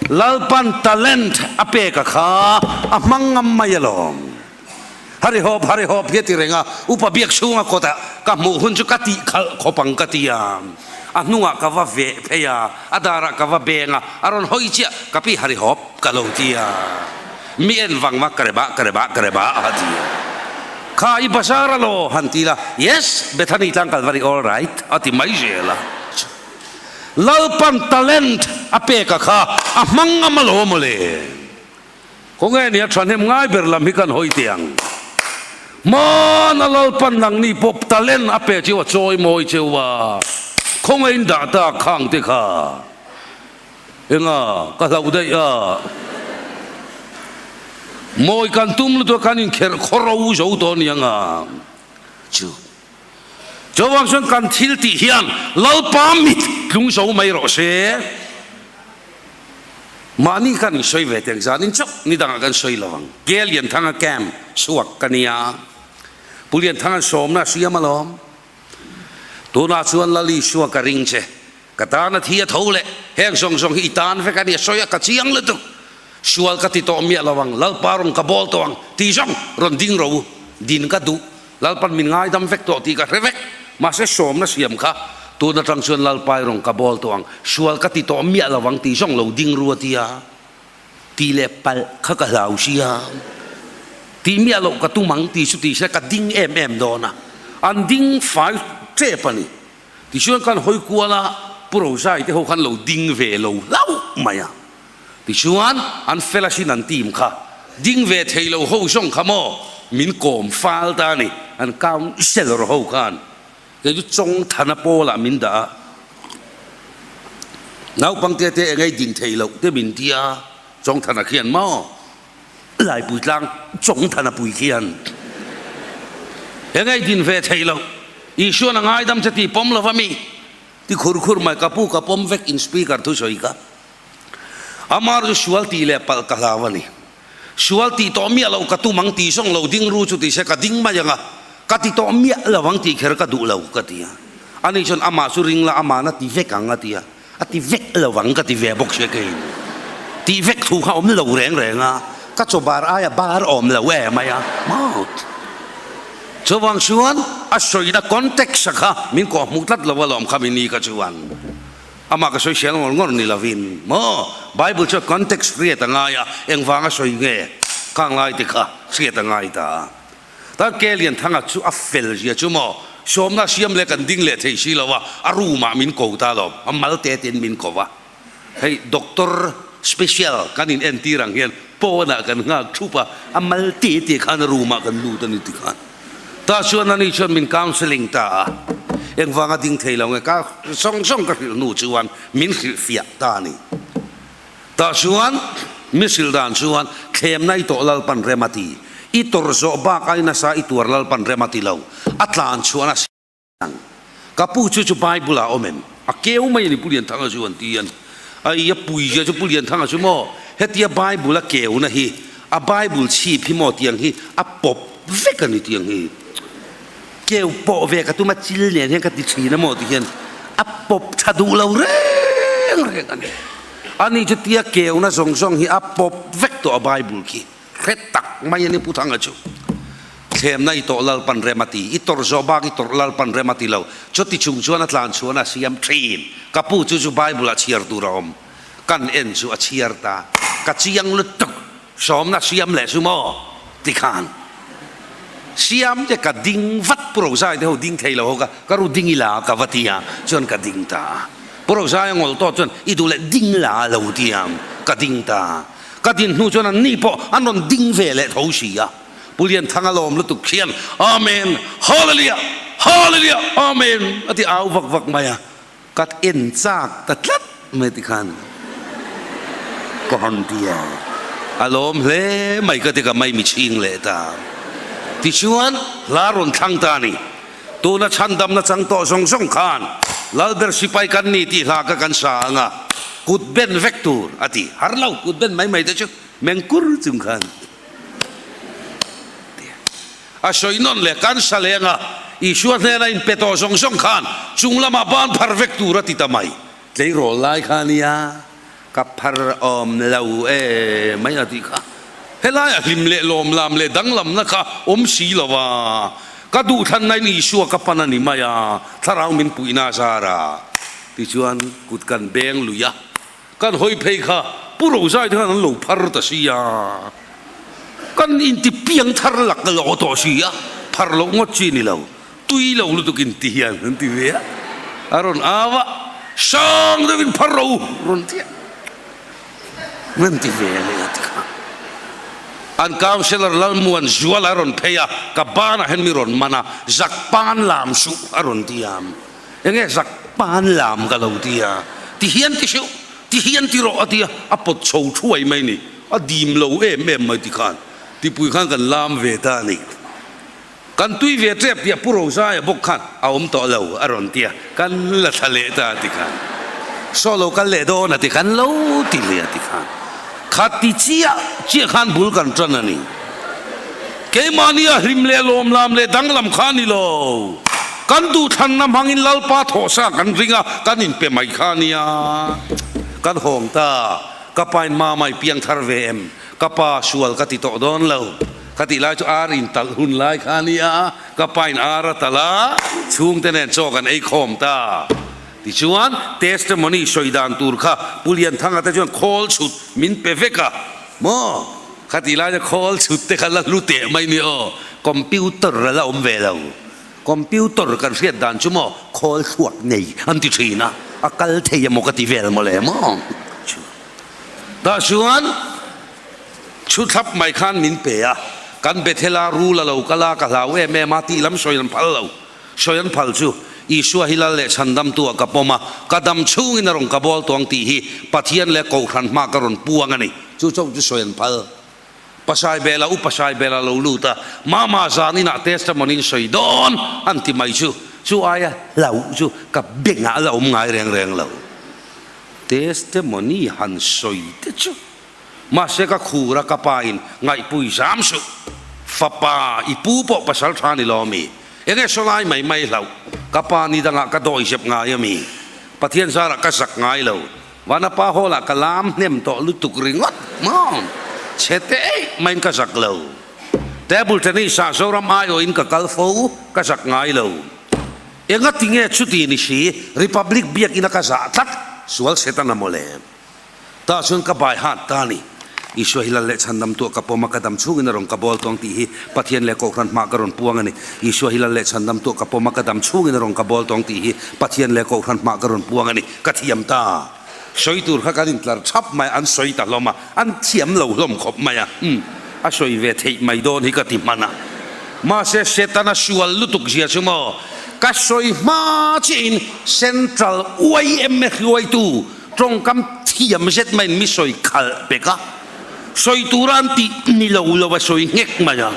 Lalpan talent a pek a kha a hmang ngam mai alawm. Harihawp, harihawp hi a ti reng a, upa biak chhunga kawtah ka hmuh hun chu ka tih khalh khawp ang ka ti a, a hnungah ka va veh phei a, a darah ka va beng a, a rawn hawi chiah, ka pi harihawp ka lo ti a, mi en vang va ka re bah, ka re bah, ka re bah a ti a, kha i bazar alaw han ti la, yes, Bethany tlang Kalvari all right a ti mai zel a, Lalpan talent a pek a kha a hmang ngam alaw mawle. Khawnge nia thahnem ngai ber lam hi kan hawi teh ang. Hmana Lalpan nangni pawh talent a pe cheu a chawi mawi cheu a, khawnge in dah tak khang te kha. Enga ka hlauh daih a. Mawi kan tum lutuk a kan inkherh khaw ro zo tawh aniang a. Chu. Chuvang chuan kan thil tih hian Lalpa mit tlung zo mai rawh se. Mahni khan in sawi ve teng zan in chauh ni dangah kan sawi lo ang. Ke Lianthanga camp chhuak ka nia. Pu Lianthanga sawmna a siam alawm. Tunah chuan Lal Isua ka ring che. Ka tan a thi a tho leh heng zawng zawng hi i tan vek a ni a sawi a ka chiang lutuk. Sual ka ti tawh miah lo ang, Lalpa rawn ka bawl tawh ang tih zawng rawn ding ro u. Din ka duh, Lalpan min ngaidam vek tawh tih ka hre vek. Mahse sawmna siam kha tun atang chuan Lalpa i rawn ka bawl tawh ang, sual ka ti tawh miah lo ang tih zawng lo ding ru a tia. Tih leh palh kha ka hlau sia. Tih miah loh ka tum ang tih chu tih se ka ding em em dawn a, an ding fai tep a ni. Tichuan khan hawi kual a, Pu Rozai te ho khan lo ding ve lo hlauh mai a. Tichuan an fel asin an team kha ding ve thei lo ho zawng kha maw min kawm fal ta a ni, an councellor ho khan kei chu Chawngthana pawlah min dah a, naupangte te engei din thei loh te min ti a, Chawngthana khian maw. Laipui tlang Chawngthana pui khian engei din ve theih loh, Isuan a ngaidam che tih pawm lova mi ti khur khur mai, ka pu ka pawm vek in speaker thusawi ka amar chu sual tih leh palh ka hlau a ni, sual tih tawh miah loh ka tum ang tih zawng lo ding ru chu ti se ka ding mai ang a, ka ti tawh miah lo ang tih kher ka duh lo ka ti a, ani chuan amah chu ring la amahna ti vek ang a ti a. A ti vek lo ang ka ti ve bawk sia keiin. Tih vek thu kha awm lo reng reng a, ka chaw bar aia bar awm lo em mai a, mouth. Chuvang chuan a sawina context a kha min kawh hmuh tlat lo alawm kha mi ni kha chuan. Amah ka sawi hrial ngawr ngawr ni lovin maw Bible chuan context hriat a ngai a, engvanga sawi nge khang lai te kha hriat a ngai ta a. Tan Ke Lianthanga chu a fel zia chu maw, sawmna siam leh kan ding leh thei si lo a, a room ah min ko ta lo, a mal te tein min ko va. Hei doctor special kan in entir ang hian pawn ah kan nghak thup a, a mal te te khan a room ah kan lut a ni ti khan. Tah chuan ani chuan min counselling ta a, engvanga ding thei lo nge ka zawng zawng ka hrilh hnu chuan min hrilhfiah ta a ni. Tah chuan mi hrilh dan chuan thlemna i tawh Lalpan rem a ti. I tawrh zawh bak ai nasa i tuar Lalpan rem a ti lo. A tlan chhuahna si ang. Ka pu chu chu Bible ah awm em? A keu mai a ni Pu Lianthanga chu an ti an. Ai a pui zia chu Pu Lianthanga chu maw hetia Bible a keuna hi a Bible chhip hi maw tiang hi a pawp vek a ni tiang hi. Keu pawh ve ka tum a chil nen hian ka ti thin a maw ti hian a pawp tha duh lo reng reng a ni. Ani chu tia keuna zawng zawng hi a pawp vek tawh a Bible khi hre tak mai a ni Pu Thanga chu. Thlemna i tawh Lalpan rem a ti, i tawrh zawh bak i tawrh Lalpan rem a ti lo. Chuti chung chuan a tlan chhuan a siam thin. Ka pu chu chu Bible ah chhiar tur a awm. Kan en chu a chhiar ta. Ka chiang lutuk. Sawmna siam leh chu maw? Ti khan siam te ka ding vat Pu Rozai te ho ding thei lo ho ka ka ru ding ila ka va ti a chuan ka ding ta a. Pu Rozai a ngawl tawh chuan i duh leh ding la a lo ti a ka ding ta a. Ka din hnu chuan an ni pawh an rawn ding ve leh tho si a. Pu Lianthanga lawm lutuk khian Amen Hallelujah Hallelujah Amen a ti au vak vak mai a. Ka en chak ta tlat mai ti khan ka hawn ti a, a lawm hle mai ka ti ka mai mi chhing leh ta. Tichuan hla rawn thlang ta a ni. Tuna chhandamna chang tawh zawng zawng khan Lalber sipai kan ni tih hla kha kan sa ang a, kut ben vek tur a ti. Har lo kut ben mai mai te chu mengkur chung khan. A sawi nawn leh kan sa leng a, Isua hnena inpe tawh zawng zawng khan chung lamah ban phar vek tur a ti ta mai. Tleirawl lai kha nia, ka phar awm lo e mai a tih kha. Helaiah hlim leh lawmlam leh danglamna kha awm si lo a, ka duhthlanna in Isua ka pan a ni mai a, thlarau min puihna a zar a. Tichuan kut kan beng lui a, Kan hawi phei kha Pu Rozai te khan an lo phar ta si a, kan inti piang thar lak lawh tawh si a, phar loh ngawt chi ni lo, tui lo lutuk in ti hian an ti ve a, a rawn au a, sang deuh in phar ro rawn ti a, an ti ve leh a ti kha. An councillor Lalmuan Zuala a rawn phei a, ka banah hian mi rawn man a, zak pan lam suh a rawn ti a. Enge zak pan lam ka lo ti a, ti hian ti hreuh, ti hian ti rawh a ti a, a pawt chho thuai mai ni, a dim lo em em mai ti khan, tipui khan kan lam ve ta a ni. Kan tui ve tep tih a Pu Rozaia bawk khan a awm tawh lo a rawn ti a, kan la thla leh ta ti khan. Saw lo kal leh dawn a ti khan lo ti leh a ti khan. Kha ti chiah chiah khan bul kan tan a ni. Keimahni a hlim leh lawmlam leh danglam kha a ni lo. Kan duhthlanna hmangin Lalpa thawhsa kan ring a, kan inpe mai kha a nia. Kan hawng ta, ka pain mama i piang thar ve em? Ka pa sual ka ti tawh dawn lo. Ka tih lai chu ar in talh hun lai kha a nia, ka pain ar a talh a, chhungte nen chaw kan ei khawm ta. Tichuan, testimony sawi dan tur kha Pu Lianthanga te chuan khawl chhut min pe vek a, maw? Kha tih laia khawl chhut te kha la hlu teh mai ni aw, computer a la awm ve lo. Computer kan hriat dan chu maw khawl thluak nei an ti thin a, a kal thei emaw ka ti vel maw le maw? Tah chuan Chhu thlap mai khan min pe a, kan Bethela rul a lo kal a, ka hlau em em a tih lam sawi an phal lo. Sawi an phal chu, Isua hi lal leh chhandamtu ah ka pawm a, ka dam chhungin a rawn ka bawl tawng tih hi Pathian leh Kohhran hma ka rawn puang a ni. Chu chauh chu sawi an phal. Pasai Bela, Upa Sai Bela lo lut a, Mama zan inah testimony in sawi dawn an ti mai chu, chu aia hlauh chu ka bengah a la awm ngai reng reng lo. Testimony han sawi te chu. Mahse ka khur a ka pa in ngaihpui zam suh. Fapa i pu pawh pasal tha ni lo ami? Enge sawlai mai mai hlauh? Ka pa ni dangah ka dawi zep ngai ami? Pathian zarah ka zak ngai lo. Vanapa hall ah ka lam hnem tawh lutuk ringawt maw? Chhe te eih maiin ka zak lo. Table tennis ah Zoram aiawhin ka kal fo, ka zak ngai lo. Enga tinge chuti ni si Republic biakina ka zah tlat sual Setana mawle. Tah chuan ka bai hat ta a ni. Isua hi lal leh chhandam tuah ka pawm a, ka dam chhungin a rawn ka bawl tawng tih hi Pathian leh Kohhran hmah ka rawn puang a ni. Isua hi lal leh chhandam tuah ka pawm a, ka dam chhungin a rawn ka bawl tawng tih hi Pathian leh Kohhran hmah ka rawn puang a ni. Ka thiam ta. Sawi tur kha kan intlar thap mai a, an sawi ta hlawm a, an thiam lo hlawm khawp mai a. Umm, a sawi ve theih mai dawn hi ka ti hman a. Mahse, Setana sual lutuk zia chu maw? Ka sawi hma chiahin Central yma hruaitu Tawngkam thiam zet maiin mi sawi khalh pek a, sawi tura an tih ni lo lo a sawi nghek mai a,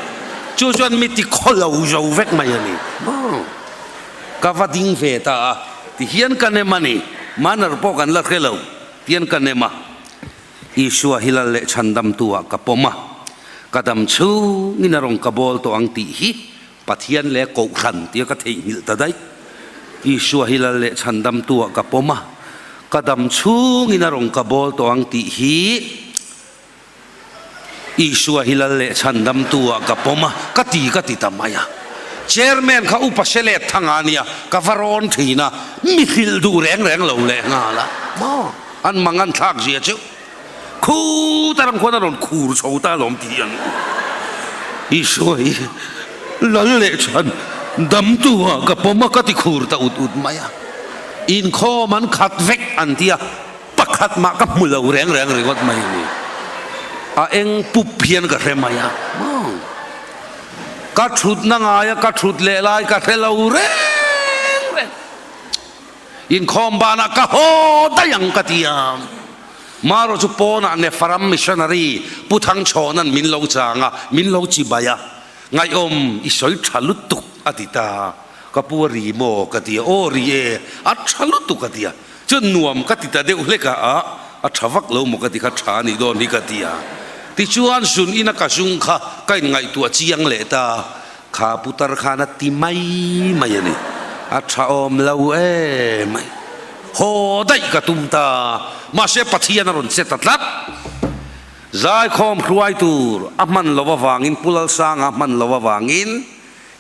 chu chuan mi ti khaw lo zo vek mai a ni. Ka va ding ve ta a, ti hian ka nem a ni, manner pawh kan la hre lo, tihian ka nem a, Isua hi lal leh chhandamtu ah ka pawm a, ka dam chhungin a rawn ka bawl tawh ang tih hi Pathian leh Kohhran tia ka theihnghilh ta daih. Isua hi lal leh chhandamtu ah ka pawm a, ka dam chhungin a rawn ka bawl tawh ang tih hi Isua hi lal leh chhandamtu ah ka pawm a, ka ti ka ti ta mai a. Chairman kha upa se let thang a nia, ka va rawn thin a, mi hrilh duh reng reng lo leh nghal a. Maw? An mang an thlak zia chu. Khu ta ram khuan a rawn khur chho ta alawm tih ang Isua hi lal leh chhan damtu ah ka pawm a ka ti khur ta ut ut mai a, inkhawm an khat vek an ti a, pakhat mah ka hmu lo reng reng ringawt mai a ni. A eng pup hian ka hre mai a, ka thutna ngaia ka thut leh lai ka hre lo reng reng. Inkhawm banah ka haw daih ang ka ti a. Marawh chu pawnah Nepharam Missionary Pu Thangchhawna'n min lo chang a, min lo chibai a. Ngaihawm i sawi tha lutuk a ti ta. Ka pu a ri maw ka ti a, aw ri e, a tha lutuk a ti a. Chuan nuam ka ti ta deuh hlek a, a, a tha vak lo maw ka ti kha tha a nih dawn hi ka ti a. Tichuan zun ina ka zung kha ka inngaihtuah chiang leh ta. Kha putar khan a ti mai mai a ni. A tha awm lo em mai. Haw daih ka tum ta. Mahse Pathian a rawn che ta tlat. Zaikhawm hruai tur a hman lo avangin Pu Lalsanga hman lo avangin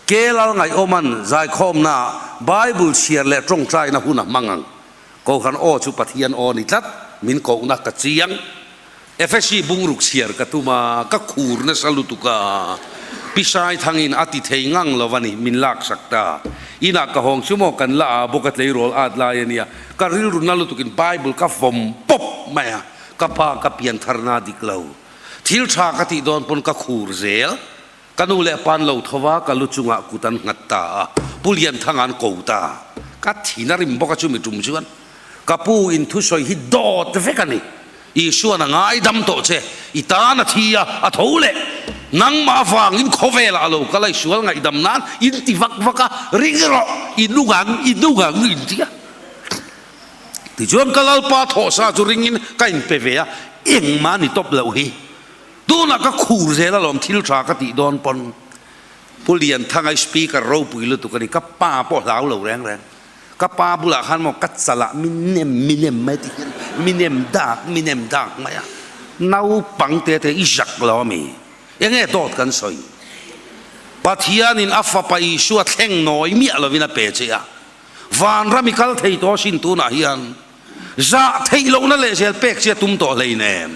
Kelal Ngaihawma'n zaikhawmnaah Bible chhiar leh tawngtaina hun a hmang ang. Kohhran aw chu Pathian aw ni tlat, min kohna ka chiang. Efesi bungruk chhiar ka tum a, ka khur nasa lutuk a, Pisai thangin a ti thei ngang lo a ni, min laksak ta. Inah ka hawng chu maw kan la a, bawk a tleirawl at lai a nia, ka rilru na lutukin Bible ka vawm pawp mai a, ka pa ka piantharna dik lo. Thil tha ka tih dawn pawn ka khur zel. Ka nu leh pa'n lo tho va, ka lu chungah kut an nghat ta a, Pu Lianthanga an ko ta. Ka thin a rim bawk a chumi tum chuan ka pu in thusawi hi dawt vek a ni. Isuan a ngaidam tawh che, i tan a thi a, a tho leh. Nangmah avangin khawvelah a lo kal a, i sual ngaihdam nan in ti vak vak a, ring rawh, i nung ang, i nung ang in ti a. Tichuan ka Lalpa thawhsa chu ringin ka inpe ve a, engmah ni tawp loh hi. Tunah ka khur zel alawm thil tha ka tih dawn pawn. Pu Lianthanga i speaker ropui lutuk a ni, ka pa pawh hlau lo reng reng. Ka pa bulah khan maw ka chalah mi nem mi nem mai ti hian mi nem dak mi nem dak mai a, naupang te te i zak lo a mi? Enge dawt kan sawi? Pathianin a fapa Isua thleng nawi miah lovin a pe che a, vanram i kal thei tawh asin tunah hian zah theih lohna leh zel pek che a tum tawh hleinem.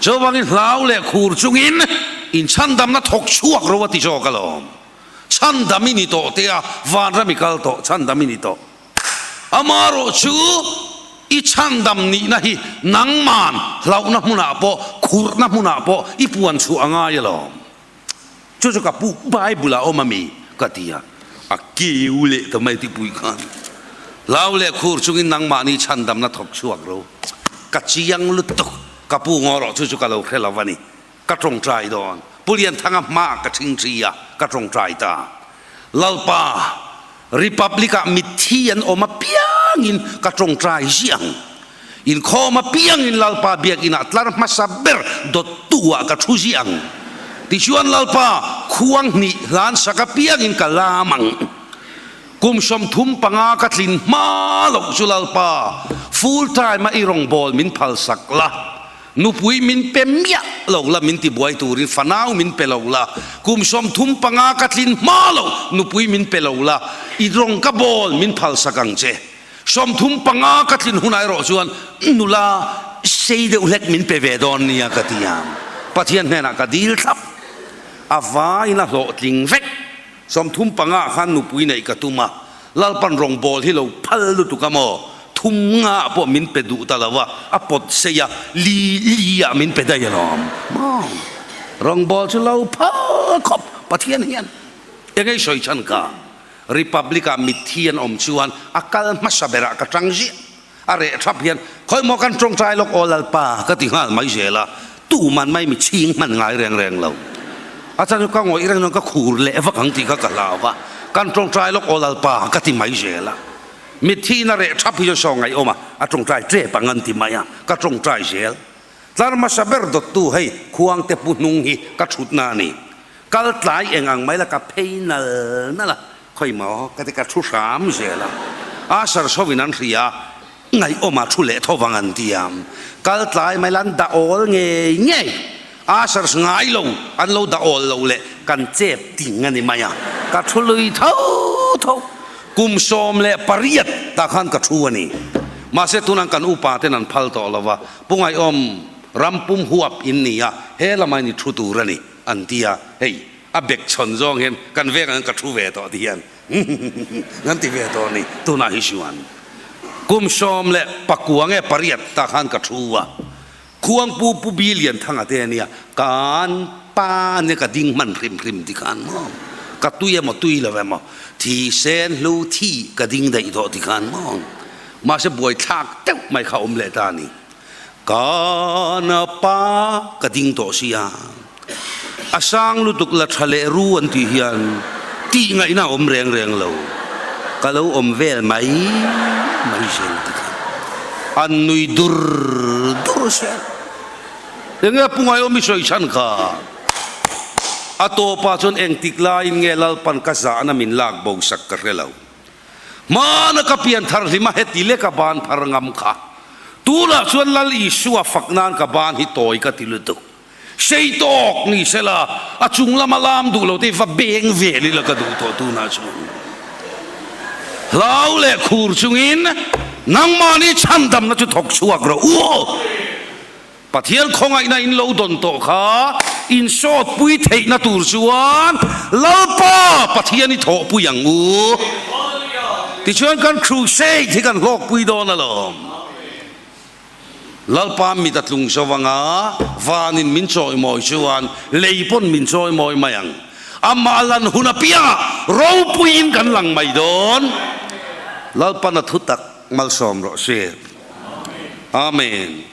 Chuvangin hlau leh khur chungin inchhandamna thawk chhuak ro a ti zawk alawm. Chhandam i ni tawh tia vanram i kal tawh chhandam i ni tawh. Amarawh chu i chhandam nihna hi nangman hlauhna hmunah pawh khurhna hmunah pawh i puan chhuah a ngai alawm. Chu chu ka pu Bible ah awm ami ka ti a, a keu leh ta mai tipui khan. Hlau leh khur chungin nangmahni chhandamna thawk chhuak ro. Ka chiang lutuk ka pu ngaw rawh chu chu ka lo hre lo a ni. Ka tawngtai dawn. Pu Lianthanga hmaah ka thingthi a, ka tawngtai ta. Lalpa, Republic-ah mitthi an awm apiangin ka tawngtai ziah ang. Inkhawm apiangin Lalpa biakinah tlar hmasa ber dawttu-ah ka thu ziah ang. Tichuan Lalpa, khuang hnih hlan sak apiangin ka lam ang. Kum 35 ka tlin hma loh chu Lalpa, full time-a i rawngbâwl min phalsak la. Nupui min pe miah lo la, min ti buai turin fanau min pe lo la, kum 35 ka tlin hma lo nupui min pe lo la, i rawng ka bawl min phalsak ang che. 35 ka tlin hunah erawh chuan nula sei deuh hlek min pe ve dawn nia ka ti a, Pathian hnenah ka dil thlap. A vaiin a hlawhtling vek. 35 ah khan nupui neih ka tum a, Lalpan rawngbawl hi lo phal lutuk a maw? Thum nga pawh min pe duh ta lo a, a pawt sei a, li li ah min pe daih alawm. Maw? Rawngbawl chu lo phal khawp Pathian hian eng ei sawi chhan ka? Republic ah mitthi an awm chuan a kal hmasa berah ka tang ziah. A reh thap hian khawi maw kan tawngtai lawk aw Lalpa ka ti nghal mai zel a, tuman mai mi chhing hman ngai reng reng lo. A chan chu ka ngawih reng chuan ka khur leh vak ang tih kha ka hlau va, kan tawngtai lawk aw Lalpa ka ti mai zel a. Mitthi in a reh thap hi chu saw ngaihawm a, a tawngtai tep ang an ti mai a, ka tawngtai zel. Tlar hmasa ber dawttu hei khuangte pu hnung hi ka thutna a ni. Kal tlai eng ang mai la ka phei nal nal a, Khawi maw ka ti ka thu hram zel a, a sarchhovin an hria a, ngaihawm a thu leh tho vang an ti a, kal tlai mai la an dah awl ngei ngei, a sarch ngai lo an lo dah awl lo leh kan chep ting a ni mai a, ka thu lui tho tho, kum 18 tah khan ka thu a ni, mahse tunah kan upa ten an phal tawh lo va, Pu Ngaihawm ram pum huap in ni a, he lamah in i thu tur a ni an ti a, hei. A bek chhawn zawng hian kan veng ang ka thu ve tawh ti hian kan ti ve tawh a ni. Tunah hi chuan kum 19 nge pariat tah khan ka thu a, Khuangpu Pu Bi Lianthanga te a nia, kan pa nia ka ding hman hrim hrim ti khan maw, ka tui emaw tui lo emaw thi sen hlu thi ka ding daih tawh ti khan maw, mahse buaithlak deuh mai kha awm leh ta a ni. Kan pa ka ding tawh sia, a sang lutuk la tha leh ru an tih hian tih ngaihna a awm reng reng lo, ka lo awm vel mai mai zel ti kha an nui dur dur zel. Enge a pungai awm i sawi chhan kha? A tawpah chuan engtik laiin nge Lalpan ka zahna min lak bo sak ka hre lo. Hmana ka pian thar hlim a heti lek a ban phar ngam kha. Tunah chuan Lal Isua fak nan ka ban hi tawi ka ti lutuk. Sei tawk ni sela a chung lama lam duh lo te va beng vel ila ka duh tawh tunah chuan. Hlau leh khur chungin nangmahni chhandamna chu thawk chhuak rawh u. Pathian khawngaihna in lo dawn tawh kha insawtpui theihna tur chuan Lalpa Pathian i thawhpui ang u. Tichuan kan crusade hi kan hlawkpui dawn alawm. Lalpa mit a tlung zo anga vanin min chawimawi chuan lei pawn min chawimawi mai ang. Amah lan hun apiangah ropuiin kan lang mai dawn. Lalpan a thutak malsawm rawh se. Amen.